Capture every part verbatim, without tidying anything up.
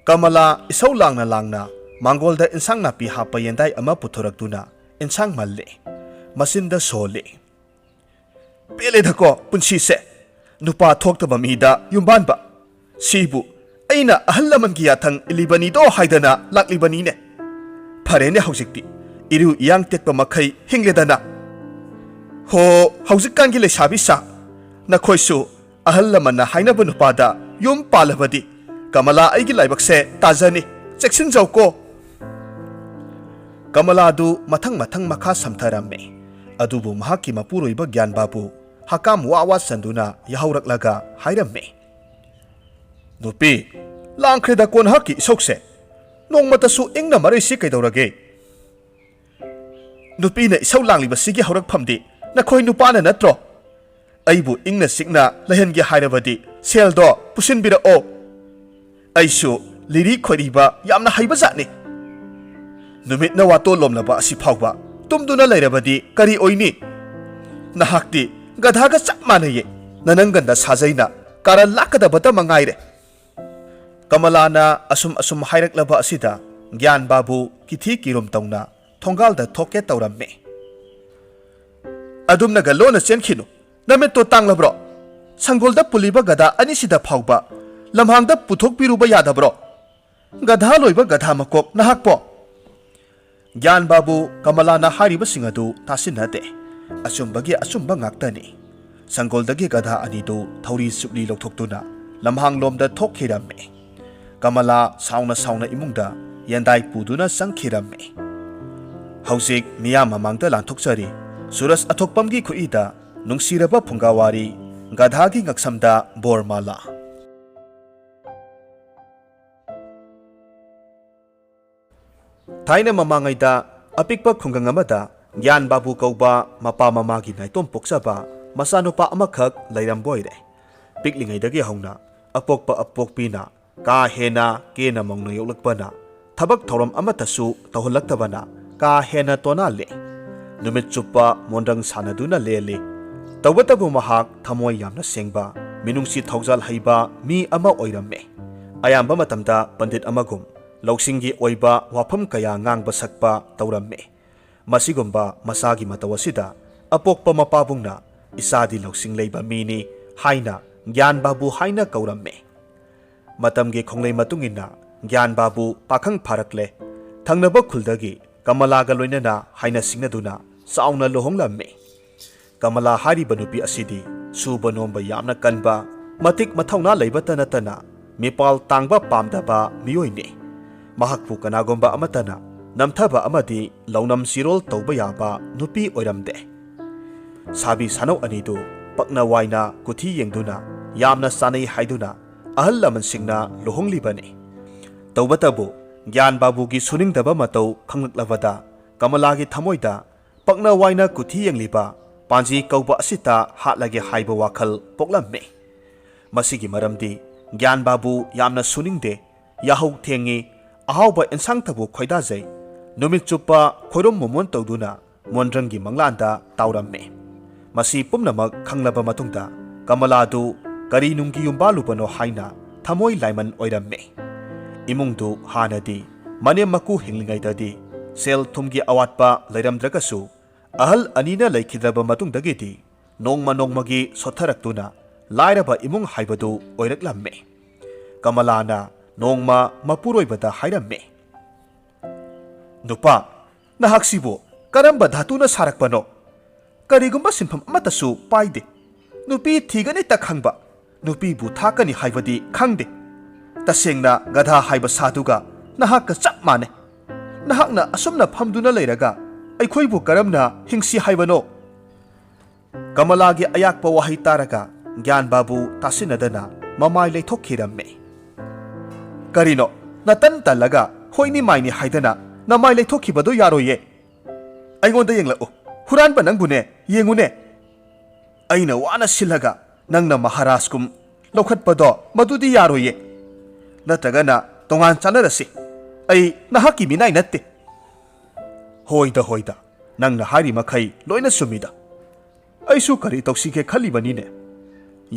ꯀꯃꯂꯥ ꯏꯁꯧ ꯂꯥꯡꯅ ꯂꯥꯡꯅ ꯃꯥꯡꯒꯣꯜꯗ ꯏꯟꯁꯥꯡ ꯅꯥꯄꯤ ꯍꯥꯞꯄ ꯌꯦꯟꯗꯥꯏ ꯑꯃ ꯄꯨꯊꯣꯔꯛꯇꯨꯅ ꯏꯟꯁꯥꯡ ꯃꯜꯂꯦ꯫ ꯃꯆꯤꯟꯗ ꯁꯣꯜꯂꯦ꯫ "ꯄꯦꯜꯂꯦꯗꯀꯣ ꯄꯨꯟꯁꯤꯁꯦ꯫ ꯅꯨꯄꯥ ꯊꯣꯛꯇꯕ ꯃꯤꯗ ꯌꯨꯝꯕꯥꯟꯕ꯫ ꯁꯤꯕꯨ ꯑꯩꯅ ꯑꯍꯜ ꯂꯃꯟꯒꯤ ꯌꯥꯊꯪ ꯏꯜꯂꯤꯕꯅꯤꯗꯣ ꯍꯥꯏꯗꯅ ꯂꯥꯛꯂꯤꯕꯅꯤꯅꯦ꯫ ꯐꯔꯦꯅꯦ ꯍꯧꯖꯤꯛꯇꯤ꯫ ꯏꯔꯨ ꯏꯌꯥꯡ ꯇꯦꯛꯄ ꯃꯈꯩ ꯍꯤꯡꯂꯦꯗꯅ꯫ ꯍꯣ, ꯍꯧꯖꯤꯛꯀꯥꯟꯒꯤ ꯂꯩꯁꯥꯕꯤ ꯁꯥ, ꯅꯈꯣꯏꯁꯨ ꯑꯍꯜ ꯂꯃꯟꯅ ꯍꯥꯏꯅꯕ ꯅꯨꯄꯥꯗ ꯌꯨꯝ ꯄꯥꯜꯂꯕꯗꯤ ꯀꯃꯂꯥ ꯑꯩꯒꯤ ꯂꯥꯏꯕꯛꯁꯦ ꯇꯥꯖꯅꯤ꯫ ꯆꯦꯛꯁꯤꯟꯖꯧꯀꯣ꯫" ꯀꯃꯂꯥꯗꯨ ꯃꯊꯪ ꯃꯊꯪ ꯃꯈꯥ ꯁꯝꯊꯔꯝꯃꯦ꯫ ꯑꯗꯨꯕꯨ ꯃꯍꯥꯛꯀꯤ ꯃꯄꯨꯔꯣꯏꯕ ꯒ꯭ꯌꯥꯟ ꯕꯥꯕꯨ ꯍꯀꯥꯝ ꯋꯥ ꯋꯥ ꯆꯟꯗꯨꯅ ꯌꯥꯍꯧꯔꯛꯂꯒ ꯍꯥꯏꯔꯝꯃꯦ, "ꯅꯨꯄꯤ, ꯂꯥꯡꯈ꯭ꯔꯦꯗꯀꯣ ꯅꯍꯥꯛꯀꯤ ꯏꯁꯧꯁꯦ꯫ ꯅꯣꯡꯃꯇꯁꯨ ꯏꯪꯅ ꯃꯔꯩꯁꯤ ꯀꯩꯗꯧꯔꯒꯦ? ꯅꯨꯄꯤꯅ ꯏꯁꯧ ꯂꯥꯡꯂꯤꯕꯁꯤꯒꯤ ꯍꯧꯔꯛꯐꯝꯗꯤ ꯅꯈꯣꯏ ꯅꯨꯄꯥꯅ ꯅꯠꯇ꯭ꯔꯣ? ꯑꯩꯕꯨ ꯏꯪꯅ ꯆꯤꯛꯅ ꯂꯩꯍꯟꯒꯦ ꯍꯥꯏꯔꯕꯗꯤ ꯁꯦꯜꯗꯣ ꯄꯨꯁꯤꯟꯕꯤꯔꯛꯑꯣ꯫ ꯑꯩꯁꯨ ꯂꯤꯔꯤ ꯈꯣꯏꯔꯤꯕ ꯌꯥꯝꯅ ꯍꯩꯕ ꯖꯥꯠꯅꯤ꯫ ꯅꯨꯃꯤꯠꯅ ꯋꯥꯇꯣꯜꯂꯣꯝꯂꯕ ꯑꯁꯤ ꯐꯥꯎꯕ ꯇꯨꯝꯗꯨꯅ ꯂꯩꯔꯕꯗꯤ ꯀꯔꯤ ꯑꯣꯏꯅꯤ? ꯅꯍꯥꯛꯇꯤ ꯒꯙꯥꯒ ꯆꯞ ꯃꯥꯟꯅꯩꯌꯦ꯫ ꯅꯅꯪꯒꯟꯗ ꯁꯥꯖꯩꯅ ꯀꯥꯔꯟ ꯂꯥꯛꯀꯗꯕꯇ ꯃꯉꯥꯏꯔꯦ꯫" ꯀꯃꯂꯥꯅ ꯑꯁꯨꯝ ꯑꯁꯨꯝ ꯍꯥꯏꯔꯛꯂꯕ ꯑꯁꯤꯗ ꯒ꯭ꯌꯥꯟ ꯕꯥꯕꯨ ꯀꯤꯊꯤ ꯀꯤꯔꯨꯝ ꯇꯧꯅ ꯊꯣꯡꯒꯥꯜꯗ ꯊꯣꯛꯀꯦ ꯇꯧꯔꯝꯃꯦ꯫ "ꯑꯗꯨꯝꯅꯒ ꯂꯣꯟꯅ ꯆꯦꯟꯈꯤꯅꯨ꯫ ꯅꯃꯤꯠꯇꯣ ꯇꯥꯡꯂꯕ꯭ꯔꯣ? ꯁꯪꯒꯣꯜꯗ ꯄꯨꯜꯂꯤꯕ ꯒꯙꯥ ꯑꯅꯤꯁꯤꯗ ꯐꯥꯎꯕ ꯂꯝꯍꯥꯡꯗ ꯄꯨꯊꯣꯛꯄꯤꯔꯨꯕ ꯌꯥꯗꯕ꯭ꯔꯣ? ꯒꯙꯥ ꯂꯣꯏꯕ ꯒꯙꯥ ꯃꯀꯣꯛ ꯅꯍꯥꯛꯄꯣ!" ꯒ꯭ꯌꯥꯟ ꯕꯥꯕꯨ ꯀꯃꯂꯥꯅ ꯍꯥꯏꯔꯤꯕꯁꯤꯡ ꯑꯗꯨ ꯇꯥꯁꯤꯟꯅꯗꯦ꯫ ꯑꯆꯨꯝꯕꯒꯤ ꯑꯆꯨꯝꯕ ꯉꯥꯛꯇꯅꯤ꯫ ꯁꯪꯒꯣꯜꯗꯒꯤ ꯒꯙꯥ ꯑꯅꯤꯗꯨ ꯊꯧꯔꯤ ꯆꯨꯞꯂꯤ ꯂꯧꯊꯣꯛꯇꯨꯅ ꯂꯝꯍꯥꯡꯂꯣꯝꯗ ꯊꯣꯛꯈꯤꯔꯝꯃꯤ꯫ ꯀꯃꯂꯥ ꯁꯥꯎꯅ ꯁꯥꯎꯅ ꯏꯃꯨꯡꯗ ꯌꯦꯟꯗꯥꯏ ꯄꯨꯗꯨꯅ ꯆꯪꯈꯤꯔꯝꯃꯤ꯫ ꯍꯧꯖꯤꯛ ꯃꯤꯌꯥꯝ ꯃꯃꯥꯡꯗ ꯂꯥꯟꯊꯣꯛꯆꯔꯤ ꯁꯨꯔꯖ ꯑꯊꯣꯛꯄꯝꯒꯤ ꯈꯨꯠꯏꯗ ꯅꯨꯡꯁꯤꯔꯕ ꯐꯨꯡꯒꯥꯋꯥꯔꯤ, ꯒꯙꯥꯒꯤ ꯉꯛꯁꯝꯗ ꯕꯣꯔꯃꯥꯂꯥ꯫ ꯊꯥꯏꯅ ꯃꯃꯥꯡꯉꯩꯗ ꯑꯄꯤꯛꯄ ꯈꯨꯡꯒꯪ ꯑꯃꯗ ꯒ꯭ꯌꯥꯟ ꯕꯥꯕꯨ ꯀꯧꯕ ꯃꯄꯥ ꯃꯃꯥꯒꯤ ꯅꯥꯏꯇꯣꯝ ꯄꯣꯛꯆꯕ ꯃꯆꯥꯅꯨꯄꯥ ꯑꯃꯈꯛ ꯂꯩꯔꯝꯕ ꯑꯣꯏꯔꯦ꯫ ꯄꯤꯛꯂꯤꯉꯩꯗꯒꯤ ꯍꯧꯅ ꯑꯄꯣꯛꯄ ꯑꯄꯣꯛꯄꯤꯅ ꯀꯥ ꯍꯦꯟꯅ ꯀꯦꯅ ꯃꯧꯅ ꯌꯣꯛꯂꯛꯄꯅ ꯊꯕꯛ ꯊꯧꯔꯝ ꯑꯃꯠꯇꯁꯨ ꯇꯧꯍꯜꯂꯛꯇꯕꯅ ꯀꯥ ꯍꯦꯟꯅ ꯇꯣꯅꯥꯜꯂꯤ꯫ ꯅꯨꯃꯤꯠ ꯆꯨꯞꯄ ꯃꯣꯟꯗ꯭ꯔꯪ ꯁꯥꯟꯅꯗꯨꯅ ꯂꯦꯜꯂꯤ꯫ ꯇꯧꯕꯇꯕꯨ ꯃꯍꯥꯛ ꯊꯃꯣꯏ ꯌꯥꯝꯅ ꯁꯦꯡꯕ, ꯃꯤꯅꯨꯡꯁꯤ ꯊꯧꯖꯥꯜ ꯍꯩꯕ ꯃꯤ ꯑꯃ ꯑꯣꯏꯔꯝꯃꯤ꯫ ꯑꯌꯥꯝꯕ ꯃꯇꯝꯗ ꯄꯟꯗꯤꯠ ꯑꯃꯒꯨꯝ ꯂꯧꯁꯤꯡꯒꯤ ꯑꯣꯏꯕ ꯋꯥꯐꯝ ꯀꯌꯥ ꯉꯥꯡꯕ ꯁꯛꯄ ꯇꯧꯔꯝꯃꯤ꯫ ꯃꯁꯤꯒꯨꯝꯕ ꯃꯆꯥꯒꯤ ꯃꯇꯧ ꯑꯁꯤꯗ ꯑꯄꯣꯛꯄ ꯃꯄꯥꯕꯨꯡꯅ "ꯏꯆꯥꯗꯤ ꯂꯧꯁꯤꯡ ꯂꯩꯕ ꯃꯤꯅꯤ" ꯍꯥꯏꯅ ꯒ꯭ꯌꯥꯟ ꯕꯥꯕꯨ ꯍꯥꯏꯅ ꯀꯧꯔꯝꯃꯤ꯫ ꯃꯇꯝꯒꯤ ꯈꯣꯡꯂꯩ ꯃꯇꯨꯡ ꯏꯟꯅ ꯒ꯭ꯌꯥꯟ ꯕꯥꯕꯨ ꯄꯥꯈꯪ ꯐꯥꯔꯛꯂꯦ꯫ ꯊꯪꯅꯕ ꯈꯨꯜꯗꯒꯤ ꯀꯃꯂꯥꯒ ꯂꯣꯏꯅꯅ ꯍꯥꯏꯅ ꯁꯤꯡꯅꯗꯨꯅ ꯆꯥꯎꯅ ꯂꯨꯍꯣꯡꯂꯝꯃꯤ꯫ ꯀꯃꯂꯥ ꯍꯥꯏꯔꯤꯕ ꯅꯨꯄꯤ ꯑꯁꯤꯗꯤ ꯁꯨꯕ ꯅꯣꯝꯕ ꯌꯥꯝꯅ ꯀꯟꯕ, ꯃꯇꯤꯛ ꯃꯊꯧꯅꯥ ꯂꯩꯕꯇ ꯅꯠꯇꯅ ꯃꯤꯄꯥꯜ ꯇꯥꯡꯕ ꯄꯥꯝꯗꯕ ꯃꯤꯑꯣꯏꯅꯤ꯫ ꯃꯍꯥꯛꯄꯨ ꯀꯅꯥꯒꯨꯝꯕ ꯑꯃꯠꯇꯅ ꯅꯝꯊꯕ ꯑꯃꯗꯤ ꯂꯧꯅꯝ ꯆꯤꯔꯣꯜ ꯇꯧꯕ ꯌꯥꯕ ꯅꯨꯄꯤ ꯑꯣꯏꯔꯝꯗꯦ꯫ ꯁꯥꯕꯤ ꯁꯥꯅꯧ ꯑꯅꯤꯗꯨ ꯄꯛꯅ ꯋꯥꯏꯅ ꯀꯨꯊꯤ ꯌꯦꯡꯗꯨꯅ ꯌꯥꯝꯅ ꯆꯥꯅꯩ ꯍꯥꯏꯗꯨꯅ ꯑꯍꯜ ꯂꯃꯟꯁꯤꯡꯅ ꯂꯨꯍꯣꯡꯂꯤꯕꯅꯤ꯫ ꯇꯧꯕꯇꯕꯨ ꯒ꯭ꯌꯥꯟ ꯕꯥꯕꯨꯒꯤ ꯁꯨꯅꯤꯡꯗꯕ ꯃꯇꯧ ꯈꯪꯂꯛꯂꯕꯗ ꯀꯃꯂꯥꯒꯤ ꯊꯃꯣꯏꯗ ꯄꯛꯅ ꯋꯥꯏꯅ ꯀꯨꯊꯤ ꯌꯦꯡꯂꯤꯕ ꯄꯥꯟꯖꯤ ꯀꯧꯕ ꯑꯁꯤꯇ ꯍꯥꯠꯂꯒꯦ ꯍꯥꯏꯕ ꯋꯥꯈꯜ ꯄꯣꯛꯂꯝꯃꯤ꯫ ꯃꯁꯤꯒꯤ ꯃꯔꯝꯗꯤ ꯒ꯭ꯌꯥꯟ ꯕꯥꯕꯨ ꯌꯥꯝꯅ ꯁꯨꯅꯤꯡꯗꯦ, ꯌꯥꯍꯧ ꯊꯦꯡꯉꯤ, ꯑꯍꯥꯎꯕ ꯑꯦꯟꯁꯥꯡꯇꯕꯨ ꯈꯣꯏꯗꯥꯖꯩ, ꯅꯨꯃꯤꯠ ꯆꯨꯞꯄ ꯈꯣꯏꯔꯨꯝ ꯃꯣꯃꯣꯟ ꯇꯧꯗꯨꯅ ꯃꯣꯟꯗ꯭ꯔꯪꯒꯤ ꯃꯪꯂꯥꯟꯗ ꯇꯥꯎꯔꯝꯃꯤ꯫ ꯃꯁꯤ ꯄꯨꯝꯅꯃꯛ ꯈꯪꯂꯕ ꯃꯇꯨꯡꯗ ꯀꯃꯂꯥꯗꯨ ꯀꯔꯤ ꯅꯨꯡꯒꯤ ꯌꯨꯝꯕꯥꯜꯂꯨꯕꯅꯣ ꯍꯥꯏꯅ ꯊꯃꯣꯏ ꯂꯥꯏꯃꯟ ꯑꯣꯏꯔꯝꯃꯤ꯫ ꯏꯃꯨꯡꯗꯨ ꯍꯥꯟꯅꯗꯤ ꯃꯅꯦꯝ ꯃꯀꯨ ꯍꯤꯡꯂꯤꯉꯩꯗꯗꯤ ꯁꯦꯜ ꯊꯨꯝꯒꯤ ꯑꯋꯥꯠꯄ ꯂꯩꯔꯝꯗ꯭ꯔꯒꯁꯨ, ꯑꯍꯜ ꯑꯅꯤꯅ ꯂꯩꯈꯤꯗ꯭ꯔꯕ ꯃꯇꯨꯡꯗꯒꯤꯗꯤ ꯅꯣꯡꯃ ꯅꯣꯡꯃꯒꯤ ꯁꯣꯠꯊꯔꯛꯇꯨꯅ ꯂꯥꯏꯔꯕ ꯏꯃꯨꯡ ꯍꯥꯏꯕꯗꯨ ꯑꯣꯏꯔꯛꯂꯝꯃꯤ꯫ ꯀꯃꯂꯥꯅ ꯅꯣꯡꯃ ꯃꯄꯨꯔꯣꯏꯕꯗ ꯍꯥꯏꯔꯝꯃꯤ, "ꯅꯨꯄꯥ, ꯅꯍꯥꯛꯁꯤꯕꯨ ꯀꯔꯝꯕ ꯙꯥꯇꯨꯅ ꯁꯥꯔꯛꯄꯅꯣ? ꯀꯔꯤꯒꯨꯝꯕ ꯁꯤꯟꯐꯝ ꯑꯃꯠꯇꯁꯨ ꯄꯥꯏꯗꯦ꯫ ꯅꯨꯄꯤ ꯊꯤꯒꯅꯤꯇ ꯈꯪꯕ, ꯅꯨꯄꯤꯕꯨ ꯊꯥꯛꯀꯅꯤ ꯍꯥꯏꯕꯗꯤ ꯈꯪꯗꯦ꯫ ꯇꯁꯦꯡꯅ ꯒꯙꯥ ꯍꯥꯏꯕ ꯁꯥꯗꯨꯒ ꯅꯍꯥꯛꯀ ꯆꯞ ꯃꯥꯟꯅꯩ꯫ ꯅꯍꯥꯛꯅ ꯑꯁꯨꯝꯅ ꯐꯝꯗꯨꯅ ꯂꯩꯔꯒ ꯑꯩꯈꯣꯏꯕꯨ ꯀꯔꯝꯅ ꯍꯤꯡꯁꯤ ꯍꯥꯏꯕꯅꯣ?" ꯀꯃꯂꯥꯒꯤ ꯑꯌꯥꯛꯄ ꯋꯥꯍꯩ ꯇꯥꯔꯒ ꯒ꯭ꯌꯥꯟ ꯕꯥꯕꯨ ꯇꯥꯁꯤꯟꯅꯗꯅ ꯃꯃꯥꯏ ꯂꯩꯊꯣꯛꯈꯤꯔꯝꯃꯤ꯫ "ꯀꯔꯤꯅꯣ, ꯅꯇꯟ ꯇꯜꯂꯒ ꯍꯣꯏꯅꯤ ꯃꯥꯏꯅꯤ ꯍꯥꯏꯗꯅ ꯅꯃꯥꯏ ꯂꯩꯊꯣꯛꯈꯤꯕꯗꯣ ꯌꯥꯔꯣꯏꯌꯦ꯫ ꯑꯩꯉꯣꯟꯗ ꯌꯦꯡꯂꯛꯎ, ꯍꯨꯔꯥꯟꯕ ꯅꯪꯕꯨꯅꯦ, ꯌꯦꯡꯉꯨꯅꯦ꯫ ꯑꯩꯅ ꯋꯥꯅ ꯁꯤꯜꯂꯒ ꯅꯪꯅ ꯃꯍꯥꯔꯥꯖꯀꯨꯝ ꯂꯧꯈꯠꯄꯗꯣ ꯃꯗꯨꯗꯤ ꯌꯥꯔꯣꯏꯌꯦ꯫ ꯅꯠꯇ꯭ꯔꯒꯅ ꯇꯣꯉꯥꯟ ꯆꯥꯅꯔꯁꯤ꯫ ꯑꯩ ꯅꯍꯥꯛꯀꯤ ꯃꯤꯅꯥꯏ ꯅꯠꯇꯦ꯫" "ꯍꯣꯏꯗ, ꯍꯣꯏꯗ, ꯅꯪꯅ ꯍꯥꯏꯔꯤ ꯃꯈꯩ ꯂꯣꯏꯅ ꯆꯨꯝꯃꯤꯗ꯫ ꯑꯩꯁꯨ ꯀꯔꯤ ꯇꯧꯁꯤꯒꯦ ꯈꯜꯂꯤꯕꯅꯤꯅꯦ꯫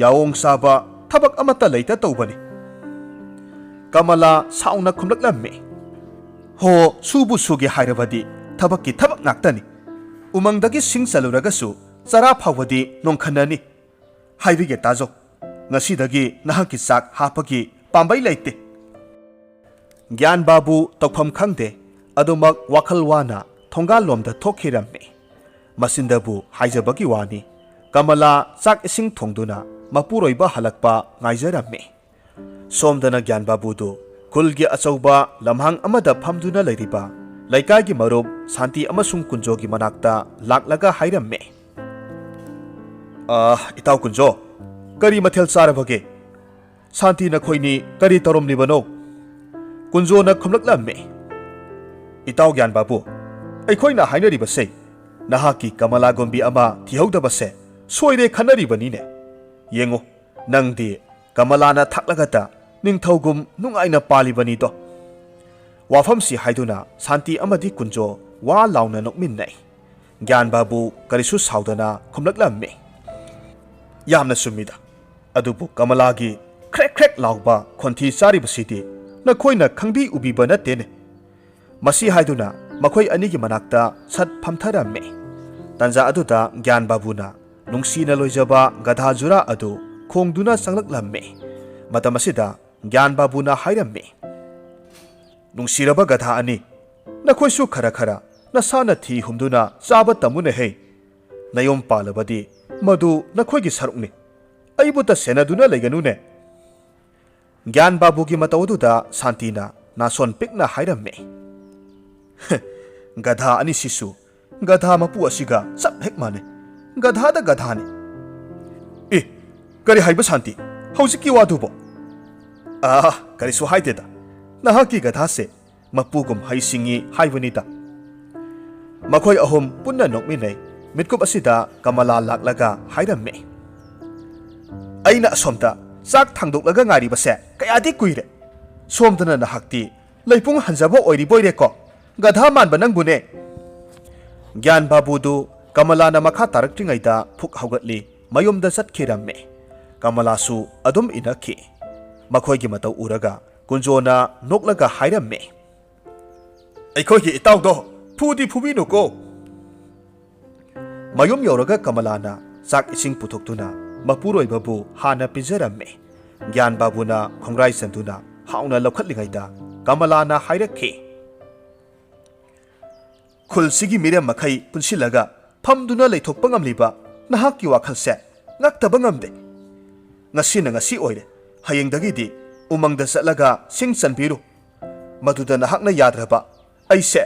ꯌꯥꯑꯣꯡ ꯆꯥꯕ ꯊꯕꯛ ꯑꯃꯠꯇ ꯂꯩꯇ ꯇꯧꯕꯅꯤ꯫" ꯀꯃꯂꯥ ꯁꯥꯎꯅ ꯈꯨꯝꯂꯛꯂꯝꯃꯤ, "ꯍꯣ, ꯁꯨꯕꯨ ꯁꯨꯒꯦ ꯍꯥꯏꯔꯕꯗꯤ ꯊꯕꯛꯀꯤ ꯊꯕꯛ ꯉꯥꯛꯇꯅꯤ꯫ ꯎꯃꯪꯗꯒꯤ ꯁꯤꯡ ꯆꯜꯂꯨꯔꯒꯁꯨ ꯆꯔꯥ ꯐꯥꯎꯕꯗꯤ ꯅꯣꯡꯈꯟꯅꯅꯤ꯫ ꯍꯥꯏꯕꯤꯒꯦ ꯇꯥꯖꯧ, ꯉꯁꯤꯗꯒꯤ ꯅꯍꯥꯛꯀꯤ ꯆꯥꯛ ꯍꯥꯞꯄꯒꯤ ꯄꯥꯝꯕꯩ ꯂꯩꯇꯦ꯫" ꯒ꯭ꯌꯥꯟ ꯕꯥꯕꯨ ꯇꯧꯐꯝ ꯈꯪꯗꯦ꯫ ꯑꯗꯨꯃꯛ ꯋꯥꯈꯜ ꯋꯥꯅ ꯊꯣꯡꯒꯥꯜꯂꯣꯝꯗ ꯊꯣꯛꯈꯤꯔꯝꯃꯤ꯫ ꯃꯆꯤꯟꯗꯕꯨ ꯍꯥꯏꯖꯕꯒꯤ ꯋꯥꯅꯤ, ꯀꯃꯂꯥ ꯆꯥꯛ ꯏꯁꯤꯡ ꯊꯣꯡꯗꯨꯅ ꯃꯄꯨꯔꯣꯏꯕ ꯍꯜꯂꯛꯄ ꯉꯥꯏꯖꯔꯝꯃꯤ꯫ ꯁꯣꯝꯗꯅ ꯒ꯭ꯌꯥꯟ ꯕꯥꯕꯨꯗꯨ ꯈꯨꯜꯒꯤ ꯑꯆꯧꯕ ꯂꯝꯍꯥꯡ ꯑꯃꯗ ꯐꯝꯗꯨꯅ ꯂꯩꯔꯤꯕ ꯂꯩꯀꯥꯏꯒꯤ ꯃꯔꯨꯞ ꯁꯥꯟꯇꯤ ꯑꯃꯁꯨꯡ ꯀꯨꯟꯖꯣꯒꯤ ꯃꯅꯥꯛꯇ ꯂꯥꯛꯂꯒ ꯍꯥꯏꯔꯝꯃꯤ, "ꯑ, ꯏꯇꯥꯎ ꯀꯨꯟꯖꯣ, ꯀꯔꯤ ꯃꯊꯦꯜ ꯆꯥꯔꯕꯒꯦ? ꯁꯥꯟꯇꯤ ꯅꯈꯣꯏꯅꯤ ꯀꯔꯤ ꯇꯧꯔꯝꯂꯤꯕꯅꯣ?" ꯀꯨꯟꯖꯣꯅ ꯈꯨꯝꯂꯛꯂꯝꯃꯤ, "ꯏꯇꯥꯎ ꯒ꯭ꯌꯥꯟ ꯕꯥꯕꯨ, ꯑꯩꯈꯣꯏꯅ ꯍꯥꯏꯅꯔꯤꯕꯁꯦ ꯅꯍꯥꯛꯀꯤ ꯀꯃꯂꯥꯒꯨꯝꯕꯤ ꯑꯃ ꯊꯤꯍꯧꯗꯕꯁꯦ ꯁꯣꯏꯔꯦ ꯈꯟꯅꯔꯤꯕꯅꯤꯅꯦ꯫ ꯌꯦꯡꯉꯨ, ꯅꯪꯗꯤ ꯀꯃꯂꯥꯅ ꯊꯥꯛꯂꯒꯇ ꯅꯤꯡꯊꯧꯒꯨꯝ ꯅꯨꯡꯉꯥꯏꯅ ꯄꯥꯜꯂꯤꯕꯅꯤꯗꯣ꯫" ꯋꯥꯐꯝꯁꯤ ꯍꯥꯏꯗꯨꯅ ꯁꯥꯟꯇꯤ ꯑꯃꯗꯤ ꯀꯨꯟꯖꯣ ꯋꯥ ꯂꯥꯎꯅ ꯅꯣꯛꯃꯤꯟꯅꯩ꯫ ꯒ꯭ꯌꯥꯟ ꯕꯥꯕꯨ ꯀꯔꯤꯁꯨ ꯁꯥꯎꯗꯅ ꯈꯨꯝꯂꯛꯂꯝꯃꯤ, "ꯌꯥꯝꯅ ꯆꯨꯝꯃꯤꯗ꯫ ꯑꯗꯨꯕꯨ ꯀꯃꯂꯥꯒꯤ ꯈ꯭ꯔꯦꯛ ꯈ꯭ꯔꯦꯛ ꯂꯥꯎꯕ ꯈꯣꯟꯊꯤ ꯆꯥꯔꯤꯕꯁꯤꯗꯤ ꯅꯈꯣꯏꯅ ꯈꯪꯕꯤ ꯎꯕꯤꯕ ꯅꯠꯇꯦꯅꯦ꯫" ꯃꯁꯤ ꯍꯥꯏꯗꯨꯅ ꯃꯈꯣꯏ ꯑꯅꯤꯒꯤ ꯃꯅꯥꯛꯇ ꯁꯠ ꯐꯝꯊꯔꯝꯃꯤ꯫ ꯇꯥꯟꯖꯥ ꯑꯗꯨꯗ ꯒ꯭ꯌꯥꯟ ꯕꯥꯕꯨꯅ ꯅꯨꯡꯁꯤꯅ ꯂꯣꯏꯖꯕ ꯒꯙꯥ ꯖꯨꯔꯥ ꯑꯗꯨ ꯈꯣꯡꯗꯨꯅ ꯆꯪꯂꯛꯂꯝꯃꯤ꯫ ꯃꯇꯝ ꯑꯁꯤꯗ ꯒ꯭ꯌꯥꯟ ꯕꯥꯕꯨꯅ ꯍꯥꯏꯔꯝꯃꯤ, "ꯅꯨꯡꯁꯤꯔꯕ ꯒꯙꯥ ꯑꯅꯤ, ꯅꯈꯣꯏꯁꯨ ꯈꯔ ꯈꯔ ꯅꯁꯥꯅ ꯊꯤ ꯍꯨꯝꯗꯨꯅ ꯆꯥꯕ ꯇꯝꯃꯨꯅꯦꯍꯦ꯫ ꯅꯌꯨꯝ ꯄꯥꯜꯂꯕꯗꯤ ꯃꯗꯨ ꯅꯈꯣꯏꯒꯤ ꯁꯔꯨꯛꯅꯤ꯫ ꯑꯩꯕꯨꯇ ꯁꯦꯟꯅꯗꯨꯅ ꯂꯩꯒꯅꯨꯅꯦ꯫" ꯒ꯭ꯌꯥꯟ ꯕꯥꯕꯨꯒꯤ ꯃꯇꯧ ꯑꯗꯨꯗ ꯁꯥꯟꯇꯤꯅ ꯅꯥꯁꯣꯟ ꯄꯤꯛꯅ ꯍꯥꯏꯔꯝꯃꯤ, "ꯒꯙꯥ ꯑꯅꯤꯁꯤꯁꯨ ꯒꯙꯥ ꯃꯄꯨ ꯑꯁꯤꯒ ꯆꯞ ꯍꯦꯛ ꯃꯥꯟꯅꯩ꯫ ꯒꯙꯥꯗ ꯒꯙꯥꯅꯤ꯫" "ꯑꯦ, ꯀꯔꯤ ꯍꯥꯏꯕ ꯁꯥꯟꯇꯤ? ꯍꯧꯖꯤꯛꯀꯤ ꯋꯥꯗꯨꯕꯣ?" "ꯑꯥ, ꯀꯔꯤꯁꯨ ꯍꯥꯏꯗꯦꯗ꯫ ꯅꯍꯥꯛꯀꯤ ꯒꯙꯥꯁꯦ ꯃꯄꯨꯒꯨꯝ ꯍꯩ ꯁꯤꯡꯉꯤ ꯍꯥꯏꯕꯅꯤꯗ꯫" ꯃꯈꯣꯏ ꯑꯍꯨꯝ ꯄꯨꯟꯅ ꯅꯣꯛꯃꯤꯟꯅꯩ꯫ ꯃꯤꯠꯀꯨꯞ ꯑꯁꯤꯗ ꯀꯃꯂꯥ ꯂꯥꯛꯂꯒ ꯍꯥꯏꯔꯝꯃꯤ, "ꯑꯩꯅ ꯑꯁꯣꯝꯗ ꯆꯥꯛ ꯊꯥꯡꯗꯣꯛꯂꯒ ꯉꯥꯏꯔꯤꯕꯁꯦ ꯀꯌꯥꯗꯤ ꯀꯨꯏꯔꯦ꯫ ꯁꯣꯝꯗꯅ ꯅꯍꯥꯛꯇꯤ ꯂꯩꯄꯨꯡ ꯍꯟꯖꯕ ꯑꯣꯏꯔꯤꯕꯣꯏꯔꯦꯀꯣ, ꯒꯙꯥ ꯃꯥꯟꯕ ꯅꯪꯕꯨꯅꯦ꯫" ꯒ꯭ꯌꯥꯟ ꯕꯥꯕꯨꯗꯨ ꯀꯃꯂꯥꯅ ꯃꯈꯥ ꯇꯥꯔꯛꯇ꯭ꯔꯤꯉꯩꯗ ꯐꯨꯛ ꯍꯧꯒꯠꯂꯤ, ꯃꯌꯨꯝꯗ ꯆꯠꯈꯤꯔꯝꯃꯤ꯫ ꯀꯃꯂꯥꯁꯨ ꯑꯗꯨꯝ ꯏꯟꯅꯈꯤ꯫ ꯃꯈꯣꯏꯒꯤ ꯃꯇꯧ ꯎꯔꯒ ꯀꯨꯟꯖꯣꯅ ꯅꯣꯛꯂꯒ ꯍꯥꯏꯔꯝꯃꯦ, "ꯑꯩꯈꯣꯏꯒꯤ ꯏꯇꯥꯎꯗꯣ ꯐꯨꯗꯤ ꯐꯨꯕꯤꯅꯨꯀꯣ"꯫ ꯃꯌꯨꯝ ꯌꯧꯔꯒ ꯀꯃꯂꯥꯅ ꯆꯥꯛ ꯏꯁꯤꯡ ꯄꯨꯊꯣꯛꯇꯨꯅ ꯃꯄꯨꯔꯣꯏꯕꯕꯨ ꯍꯥꯟꯅ ꯄꯤꯖꯔꯝꯃꯦ꯫ ꯒ꯭ꯌꯥꯟ ꯕꯥꯕꯨꯅ ꯈꯣꯡꯒ꯭ꯔꯥꯏ ꯆꯟꯗꯨꯅ ꯍꯥꯎꯅ ꯂꯧꯈꯠꯂꯤꯉꯩꯗ ꯀꯃꯂꯥꯅ ꯍꯥꯏꯔꯛꯈꯤ, "ꯈꯨꯜꯁꯤꯒꯤ ꯃꯤꯔꯦꯝ ꯃꯈꯩ ꯄꯨꯟꯁꯤꯜꯂꯒ ꯐꯝꯗꯨꯅ ꯂꯩꯊꯣꯛꯄ ꯉꯝꯂꯤꯕ ꯅꯍꯥꯛꯀꯤ ꯋꯥꯈꯜꯁꯦ ꯉꯛꯇꯕ ꯉꯝꯗꯦ꯫ ꯉꯁꯤꯅ ꯉꯁꯤ ꯑꯣꯏꯔꯦ, ꯍꯌꯦꯡꯗꯒꯤꯗꯤ ꯎꯃꯪꯗ ꯆꯠꯂꯒ ꯁꯤꯡ ꯆꯟꯕꯤꯔꯨ꯫ ꯃꯗꯨꯗ ꯅꯍꯥꯛꯅ ꯌꯥꯗ꯭ꯔꯕ, ꯑꯩꯁꯦ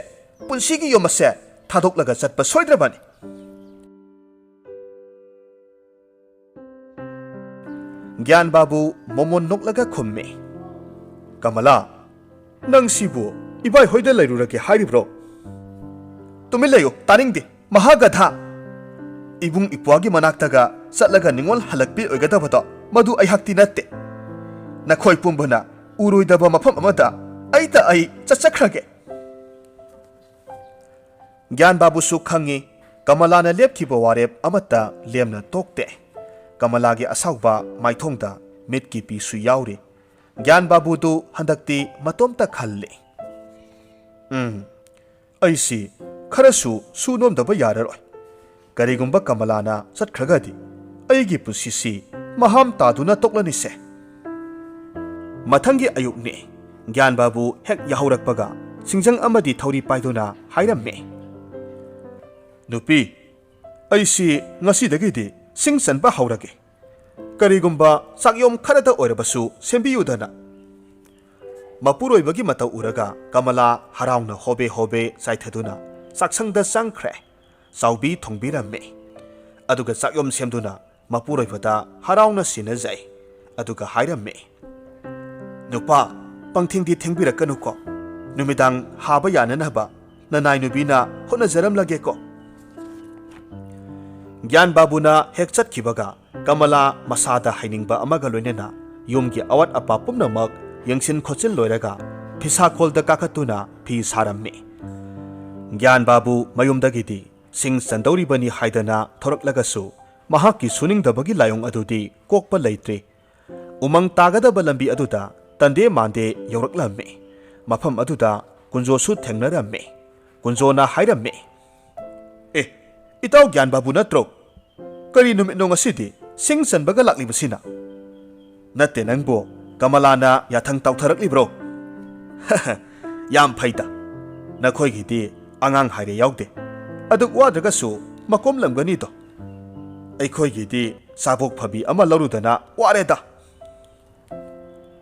ꯄꯨꯟꯁꯤꯒꯤ ꯌꯨꯝ ꯑꯁꯦ ꯊꯥꯗꯣꯛꯂꯒ ꯆꯠꯄ ꯁꯣꯏꯗ꯭ꯔꯕꯅꯤ"꯫ ꯒ꯭ꯌꯥꯟ ꯕꯥꯕꯨ ꯃꯣꯃꯣꯟ ꯅꯣꯛꯂꯒ ꯈꯨꯝꯃꯤ, "ꯀꯃꯂꯥ, ꯅꯪ ꯁꯤꯕꯨ ꯏꯕꯥꯏ ꯍꯣꯏꯗ ꯂꯩꯔꯨꯔꯒꯦ ꯍꯥꯏꯔꯤꯕ꯭ꯔꯣ? ꯇꯨꯃꯤꯟ ꯂꯩꯌꯨ, ꯇꯥꯅꯤꯡꯗꯦ꯫ ꯃꯍꯥꯒꯙꯥ! ꯏꯕꯨꯡ ꯏꯄ꯭ꯋꯥꯒꯤ ꯃꯅꯥꯛꯇꯒ ꯆꯠꯂꯒ ꯅꯤꯉꯣꯜ ꯍꯜꯂꯛꯄꯤ ꯑꯣꯏꯒꯗꯕꯗꯣ ꯃꯗꯨ ꯑꯩꯍꯥꯛꯇꯤ ꯅꯠꯇꯦ꯫ ꯅꯈꯣꯏ ꯄꯨꯝꯕꯅ ꯎꯔꯣꯏꯗꯕ ꯃꯐꯝ ꯑꯃꯗ ꯑꯩꯇ ꯑꯩ ꯆꯠꯆꯈ꯭ꯔꯒꯦ"꯫ ꯒ꯭ꯌꯥꯟ ꯕꯥꯕꯨꯁꯨ ꯈꯪꯉꯤ, ꯀꯃꯂꯥꯅ ꯂꯦꯞꯈꯤꯕ ꯋꯥꯔꯦꯞ ꯑꯃꯠꯇ ꯂꯦꯝꯅ ꯇꯣꯛꯇꯦ꯫ ꯀꯃꯂꯥꯒꯤ ꯑꯁꯥꯎꯕ ꯃꯥꯏꯊꯣꯡꯗ ꯃꯤꯠꯀꯤ ꯄꯤꯁꯨ ꯌꯥꯎꯔꯤ꯫ ꯒ꯭ꯌꯥꯟ ꯕꯥꯕꯨꯗꯨ ꯍꯟꯗꯛꯇꯤ ꯃꯇꯣꯝꯇ ꯈꯜꯂꯤ꯫ "ꯎꯝ, ꯑꯩꯁꯤ ꯈꯔꯁꯨ ꯁꯨ ꯅꯣꯝꯗꯕ ꯌꯥꯔꯔꯣꯏ꯫ ꯀꯔꯤꯒꯨꯝꯕ ꯀꯃꯂꯥꯅ ꯆꯠꯈ꯭ꯔꯒꯗꯤ ꯑꯩꯒꯤ ꯄꯨꯟꯁꯤꯁꯤ ꯃꯍꯥꯝ ꯇꯥꯗꯨꯅ ꯇꯣꯛꯂꯅꯤꯁꯦ"꯫ ꯃꯊꯪꯒꯤ ꯑꯌꯨꯛꯅꯤ꯫ ꯒ꯭ꯌꯥꯟ ꯕꯥꯕꯨ ꯍꯦꯛ ꯌꯥꯍꯧꯔꯛꯄꯒ ꯁꯤꯡꯖꯪ ꯑꯃꯗꯤ ꯊꯧꯔꯤ ꯄꯥꯏꯗꯨꯅ ꯍꯥꯏꯔꯝꯃꯤ, "ꯅꯨꯄꯤ, ꯑꯩꯁꯤ ꯉꯁꯤꯗꯒꯤꯗꯤ ꯁꯤꯡ ꯆꯟꯕ ꯍꯧꯔꯒꯦ꯫ ꯀꯔꯤꯒꯨꯝꯕ ꯆꯥꯛꯌꯣꯝ ꯈꯔꯇ ꯑꯣꯏꯔꯕꯁꯨ ꯁꯦꯝꯕꯤꯌꯨꯗꯅ"꯫ ꯃꯄꯨꯔꯣꯏꯕꯒꯤ ꯃꯇꯧ ꯎꯔꯒ ꯀꯃꯂꯥ ꯍꯔꯥꯎꯅ ꯍꯣꯕꯦ ꯍꯣꯕꯦ ꯆꯥꯏꯊꯗꯨꯅ ꯆꯥꯛꯁꯪꯗ ꯆꯪꯈ꯭ꯔꯦ꯫ ꯆꯥꯎꯕꯤ ꯊꯣꯡꯕꯤꯔꯝꯃꯤ꯫ ꯑꯗꯨꯒ ꯆꯥꯛꯌꯣꯝ ꯁꯦꯝꯗꯨꯅ ꯃꯄꯨꯔꯣꯏꯕꯗ ꯍꯔꯥꯎꯅ ꯁꯤꯟꯅꯖꯩ꯫ ꯑꯗꯨꯒ ꯍꯥꯏꯔꯝꯃꯤ, "ꯅꯨꯄꯥ, ꯄꯪꯊꯦꯡꯗꯤ ꯊꯦꯡꯕꯤꯔꯛꯀꯅꯨꯀꯣ꯫ ꯅꯨꯃꯤꯗꯥꯡ ꯍꯥꯕ ꯌꯥꯅꯅꯕ ꯅꯅꯥꯏ ꯅꯨꯄꯤꯅ ꯍꯣꯠꯅꯖꯔꯝꯂꯒꯦꯀꯣ"꯫ ꯒ꯭ꯌꯥꯟ ꯕꯥꯕꯨꯅ ꯍꯦꯛ ꯆꯠꯈꯤꯕꯒ ꯀꯃꯂꯥ ꯃꯁꯥꯗ ꯍꯩꯅꯤꯡꯕ ꯑꯃꯒ ꯂꯣꯏꯅꯅ ꯌꯨꯝꯒꯤ ꯑꯋꯥꯠ ꯑꯄꯥ ꯄꯨꯝꯅꯃꯛ ꯌꯦꯡꯁꯤꯟ ꯈꯣꯠꯆꯤꯟ ꯂꯣꯏꯔꯒ ꯐꯤꯁꯥꯈꯣꯜꯗ ꯀꯥꯈꯠꯇꯨꯅ ꯐꯤ ꯁꯥꯔꯝꯃꯤ꯫ ꯒ꯭ꯌꯥꯟ ꯕꯥꯕꯨ ꯃꯌꯨꯝꯗꯒꯤꯗꯤ ꯁꯤꯡ ꯆꯟꯗꯧꯔꯤꯕꯅꯤ ꯍꯥꯏꯗꯅ ꯊꯣꯔꯛꯂꯒꯁꯨ ꯃꯍꯥꯛꯀꯤ ꯁꯨꯅꯤꯡꯗꯕꯒꯤ ꯂꯥꯏꯑꯣꯡ ꯑꯗꯨꯗꯤ ꯀꯣꯛꯄ ꯂꯩꯇ꯭ꯔꯤ꯫ ꯎꯃꯪ ꯇꯥꯒꯗꯕ ꯂꯝꯕꯤ ꯑꯗꯨꯗ ꯇꯟꯗꯦ ꯃꯥꯟꯗꯦ ꯌꯧꯔꯛꯂꯝꯃꯤ꯫ ꯃꯐꯝ ꯑꯗꯨꯗ ꯀꯨꯟꯖꯣꯁꯨ ꯊꯦꯡꯅꯔꯝꯃꯤ꯫ ꯀꯨꯟꯖꯣꯅ ꯍꯥꯏꯔꯝꯃꯤ, "ꯑꯦ, ꯏꯇꯥꯎ ꯒ꯭ꯌꯥꯟ ꯕꯥꯕꯨ ꯅꯠꯇ꯭ꯔꯣ? ꯀꯔꯤ ꯅꯨꯃꯤꯠꯅꯣ ꯉꯁꯤꯗꯤ ꯁꯤꯡ ꯆꯟꯕꯒ ꯂꯥꯛꯂꯤꯕꯁꯤꯅ?" "ꯅꯠꯇꯦ ꯅꯪꯕꯨ, ꯀꯃꯂꯥꯅ ꯌꯥꯊꯪ ꯇꯥꯎꯊꯔꯛꯂꯤꯕ꯭ꯔꯣ?" "ꯌꯥꯝ ꯐꯩꯗ, ꯅꯈꯣꯏꯒꯤꯗꯤ ꯑꯉꯥꯡ ꯍꯥꯏꯔꯦ ꯌꯥꯎꯗꯦ꯫ ꯑꯗꯨꯛ ꯋꯥꯗ꯭ꯔꯒꯁꯨ ꯃꯀꯣꯝꯂꯝꯒꯅꯤꯗꯣ꯫ ꯑꯩꯈꯣꯏꯒꯤꯗꯤ ꯆꯥꯕꯣꯛ ꯐꯕꯤ ꯑꯃ ꯂꯧꯔꯨꯗꯅ ꯋꯥꯔꯦꯗ꯫"